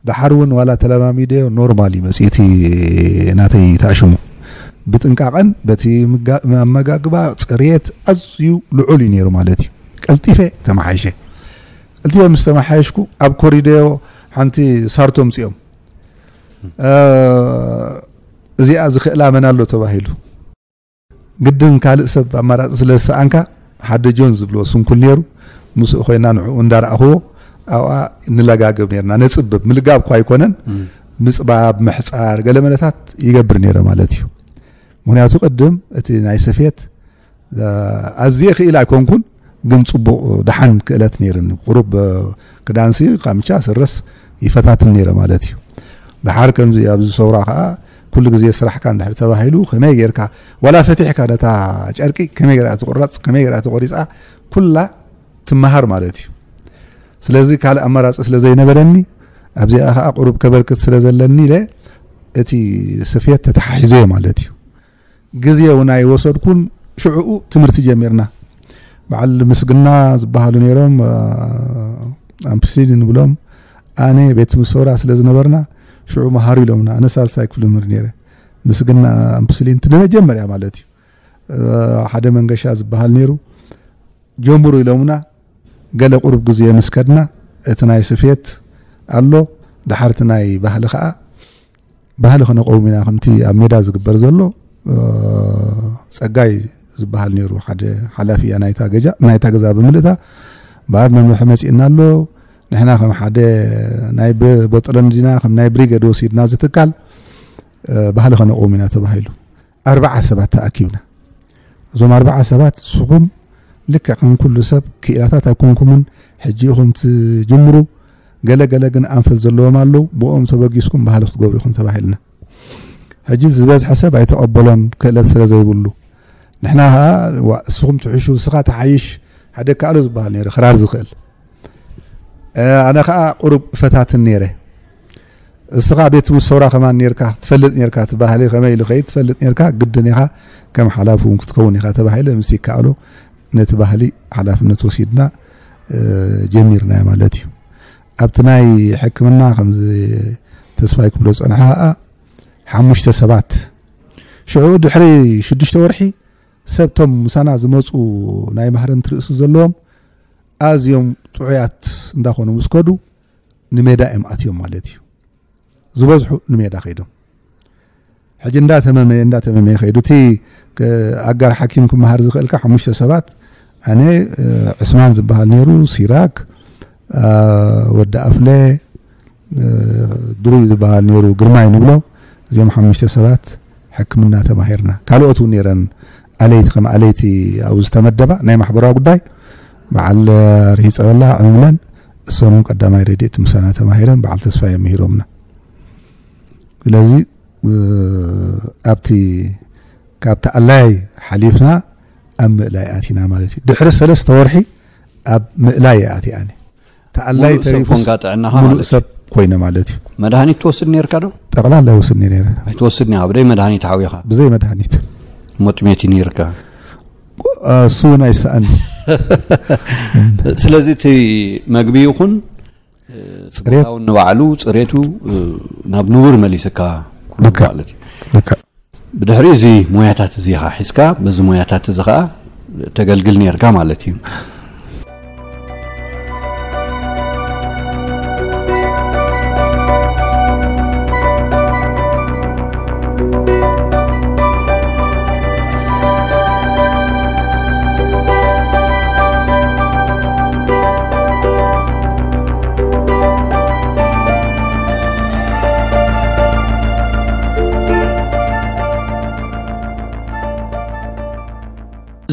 ደሓር እውን ዋላ ተለማሚደዮ ኖርማል እዩ መጽኡ እቲ ናተይ ተኣሽሙ። ብጥንቃቐን በቲ ምጋ-፣ ኣመጋግባ ጽርየት ኣዝዩ ልዑል እዩ ነይሩ ማለት እዩ። ቀልጢፈ ተመሓይሸ። ቀልጢፈ ምስ ተመሓየሽኩ ኣብ ኮሪደዮ ሓንቲ ሳርቶ ኣምጺኦም። እ፣ እዚኣ ዝኽእላ መን ኣሎ ተባሂሉ። ግድን ካልእ ሰብ ኣማራጺ ስለ ዝሰኣንካ ሓደ ጆን ዝብልዎ ስንኩል ነይሩ። ምስኡ ኮይና ንዕኡ እንዳረኣኽዎ ኣብኣ ንለጋገብ ነርና። ነጽብብ፣ ምልጋብ እኳ ኣይኮነን። እም። ምጽባብ፣ ምሕጻር፣ ገለ መለታት ይገብር ነይረ ማለት እዩ። ምኽንያቱ ቅድም እቲ ናይ ስፌት፣ እ፣ ኣዝየ ክኢል ኣይኮንኩን፣ ግን ጽቡቕ ደሓን ክእለት ነይርኒ። ቁሩብ፣ እ፣ ክዳንሲ ካምቻ ስረስ ይፈታትን ነይረ ማለት እዩ። ደሓር ከምዚ ኣብዚ ሰውራ ከኣ ኩሉ ግዜ ስራሕካ እንድሕር ተባሂሉ ከመይ ጌርካ፣ ዋላ ፈቲሕካ ነታ ጨርቂ ከመይ ጌራ ትቁረጽ፣ ከመይ ጌራ ተቆሪጻ፣ ኩላ ትመሃር ማለት እዩ። ስለዚ ካልእ ኣማራጺ ስለ ዘይነበረኒ፣ ኣብዚኣ ከኣ ቁሩብ ከበርክት ስለ ዘለኒ ኢለ እቲ ስፌት ተተሓሒዞ ማለት እዩ። ግዜ እውን ኣይወሰድኩን፣ ሽዕኡ ትምህርቲ ጀሚርና። በዓል ምስግና ዝበሃሉ ነይሮም፣ እ፣ ኣምፕሲሊ ንብሎም። ኣነ ቤት ትምህርቲ ሰውራ ስለ ዝነበርና፣ ሽዑ መሃሩ ኢሎምና። ኣነ ሳልሳይ ክፍሊ መምህር ነይረ። ምስግና ኣምፕሲሊ፣ እቲ መጀመርያ ማለት እዩ። እ፣ ሓደ መንገሻ ዝበሃል ነይሩ። ጀምሩ ኢሎምና። ገለ ቁሩብ ግዜ ምስ ከድና፣ እቲ ናይ ስፌት ኣሎ፣ ደሓር እቲ ናይ ባህሊ ከኣ፣ ባህሊ ከነቀውም ኢና። ከምቲ ኣብ ሜዳ ዝግበር ዘሎ፣ እ፣ ጸጋይ ዝበሃል ነይሩ፣ ሓደ ሓላፊ እያ ናይታ ገዛ፣ ናይታ ገዛ ብምልእታ፣ በኣር መምርሒ መጺእና ኣሎ። ንሕና ከም ሓደ ናይ ብ-፣ ቦጠሎን ዲና፣ ከም ናይ ብሪገድ ወሲድና ዝትካል፣ እ፣ ባህሊ ከነቀውም ኢና ተባሂሉ። ኣርባዓ ሰባት ተኣኪብና። እዞም ኣርባዓ ሰባት፣ ንስኹም ልክዕ ከም ኩሉ ሰብ ክኢላታት ኣይኮንኩምን፣ ሕጂ ኢኹም ትጅምሩ፣ ገለ ገለ ግን ኣንፈት ዘለዎም ኣለዉ፣ ብኦም ተበጊስኩም ባህሊ ክትገብሩ ኢኹም ተባሂልና። ሕጂ ዝበዝሐ ሰብ ኣይተቐበሎን፣ ክእለት ስለ ዘይብሉ። ንሕና ኸኣ፣ "ዋ፣ እስኹም ትሕሹ፣ እስኻ ትሓይሽ፣ ሓደ ከኣሎ" ዝበሃል ነይረ፣ ክራር ዝኽእል። እ፣ ኣነ ኸኣ ቁሩብ እፈታትን ነይረ። እስኻ ቤት ትምህርቲ ሰውራ ከማን ኔርካ ትፈልጥ ኔርካ፣ እቲ ባህሊ ከመይ ኢሉ ከይድ ትፈልጥ ኔርካ፣ ግድን ኢኻ ከም ሓላፊ እውን ክትከውን ኢኻ ተባሂለ ምስ ይከኣሎ ነቲ ባህሊ ሓላፍነት ወሲድና ጀሚርና ማለት እዩ። ኣብቲ ናይ ሕክምና ከምዚ ተስፋይ ክብሎ ዝጸንሐ ከኣ ሓሙሽተ ሰባት ሽዑ ድሕሪ ሽዱሽተ ወርሒ ሰብቶም ምሳና ዝመፁ ናይ ማህረምቲ ርእሲ ዘለዎም ኣዝዮም ጥዑያት እንዳኾኑ ምስ ከዱ ንሜዳ እዮም ኣትዮም ማለት እዩ። ዝበዝሑ ንሜዳ ከይዶም ሕጂ እንዳተመመየ እንዳተመመየ ከይዱ እቲ ኣጋር ሓኪም ክመሃር ዝኽእልካ ሓሙሽተ ሰባት ኣነ ዕስማን ዝበሃል ነይሩ፣ ሲራክ፣ ወዲ ኣፍለ፣ ድሩይ ዝበሃል ነይሩ፣ ግርማይ ንብሎ። እዚኦም ሓሙሽተ ሰባት ሕክምና ተማሂርና። ካልኦት እውን ነይረን ኣለይቲ ከም ኣለይቲ ኣብኡ ዝተመደባ ናይ ማሕበራዊ ጉዳይ በዓል ርሂፀበላ ዕምብለን እሶም ቀዳማይ ረድኤት ምሳና ተማሂረን በዓል ተስፋ እዮም ምሂሮምና። ስለዚ ኣብቲ ካብቲ ኣላይ ሓሊፍና ኣብ ምእላይ ኣቲና ማለት እዩ። ድሕሪ ሰለስተ ወርሒ ኣብ ምእላይ ኣቲኣኒ ተኣላይ ተሪፉ ሰብ ኮይነ ማለት እዩ። መድሃኒት ትወስድ ነርካ ዶ? ጠቕላላ ወስኒ ነረ። ኣይትወስድኒ ኣብ ደይ መድሃኒት ሓዊኻ? ብዘይ መድሃኒት። ሞጥሜት ነርካ? እሱ እውን ኣይሰኣን። ስለዚ እቲ መግቢ ይኹን ጽሬት ንባዕሉ ጽሬቱ ናብ ንቡር መሊስካ ማለት እዩ። ብድሕሪ እዚ ሞያታት እዚ ኢኻ ሒዝካ በዚ ሞያታት እዚ ኸዓ ተገልግል ነርካ ማለት እዩ።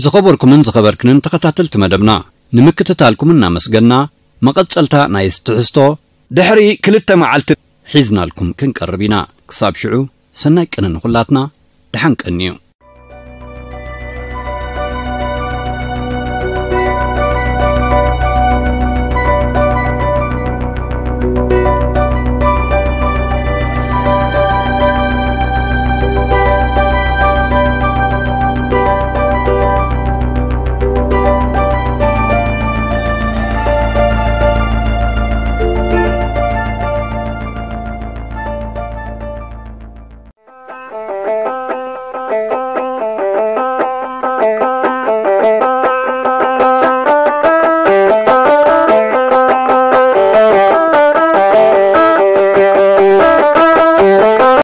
ዝኸበርኩምን ዝኸበርክንን ተኸታተልቲ መደብና፣ ንምክትታልኩም እናመስገና፣ መቐጸልታ ናይ ትሕዝቶ ድሕሪ ክልተ መዓልቲ ሒዝናልኩም ክንቀርብ ኢና። ክሳብ ሽዑ፣ ሰናይ ቅነ ንኹላትና፣ ደሓን ቀንዩ።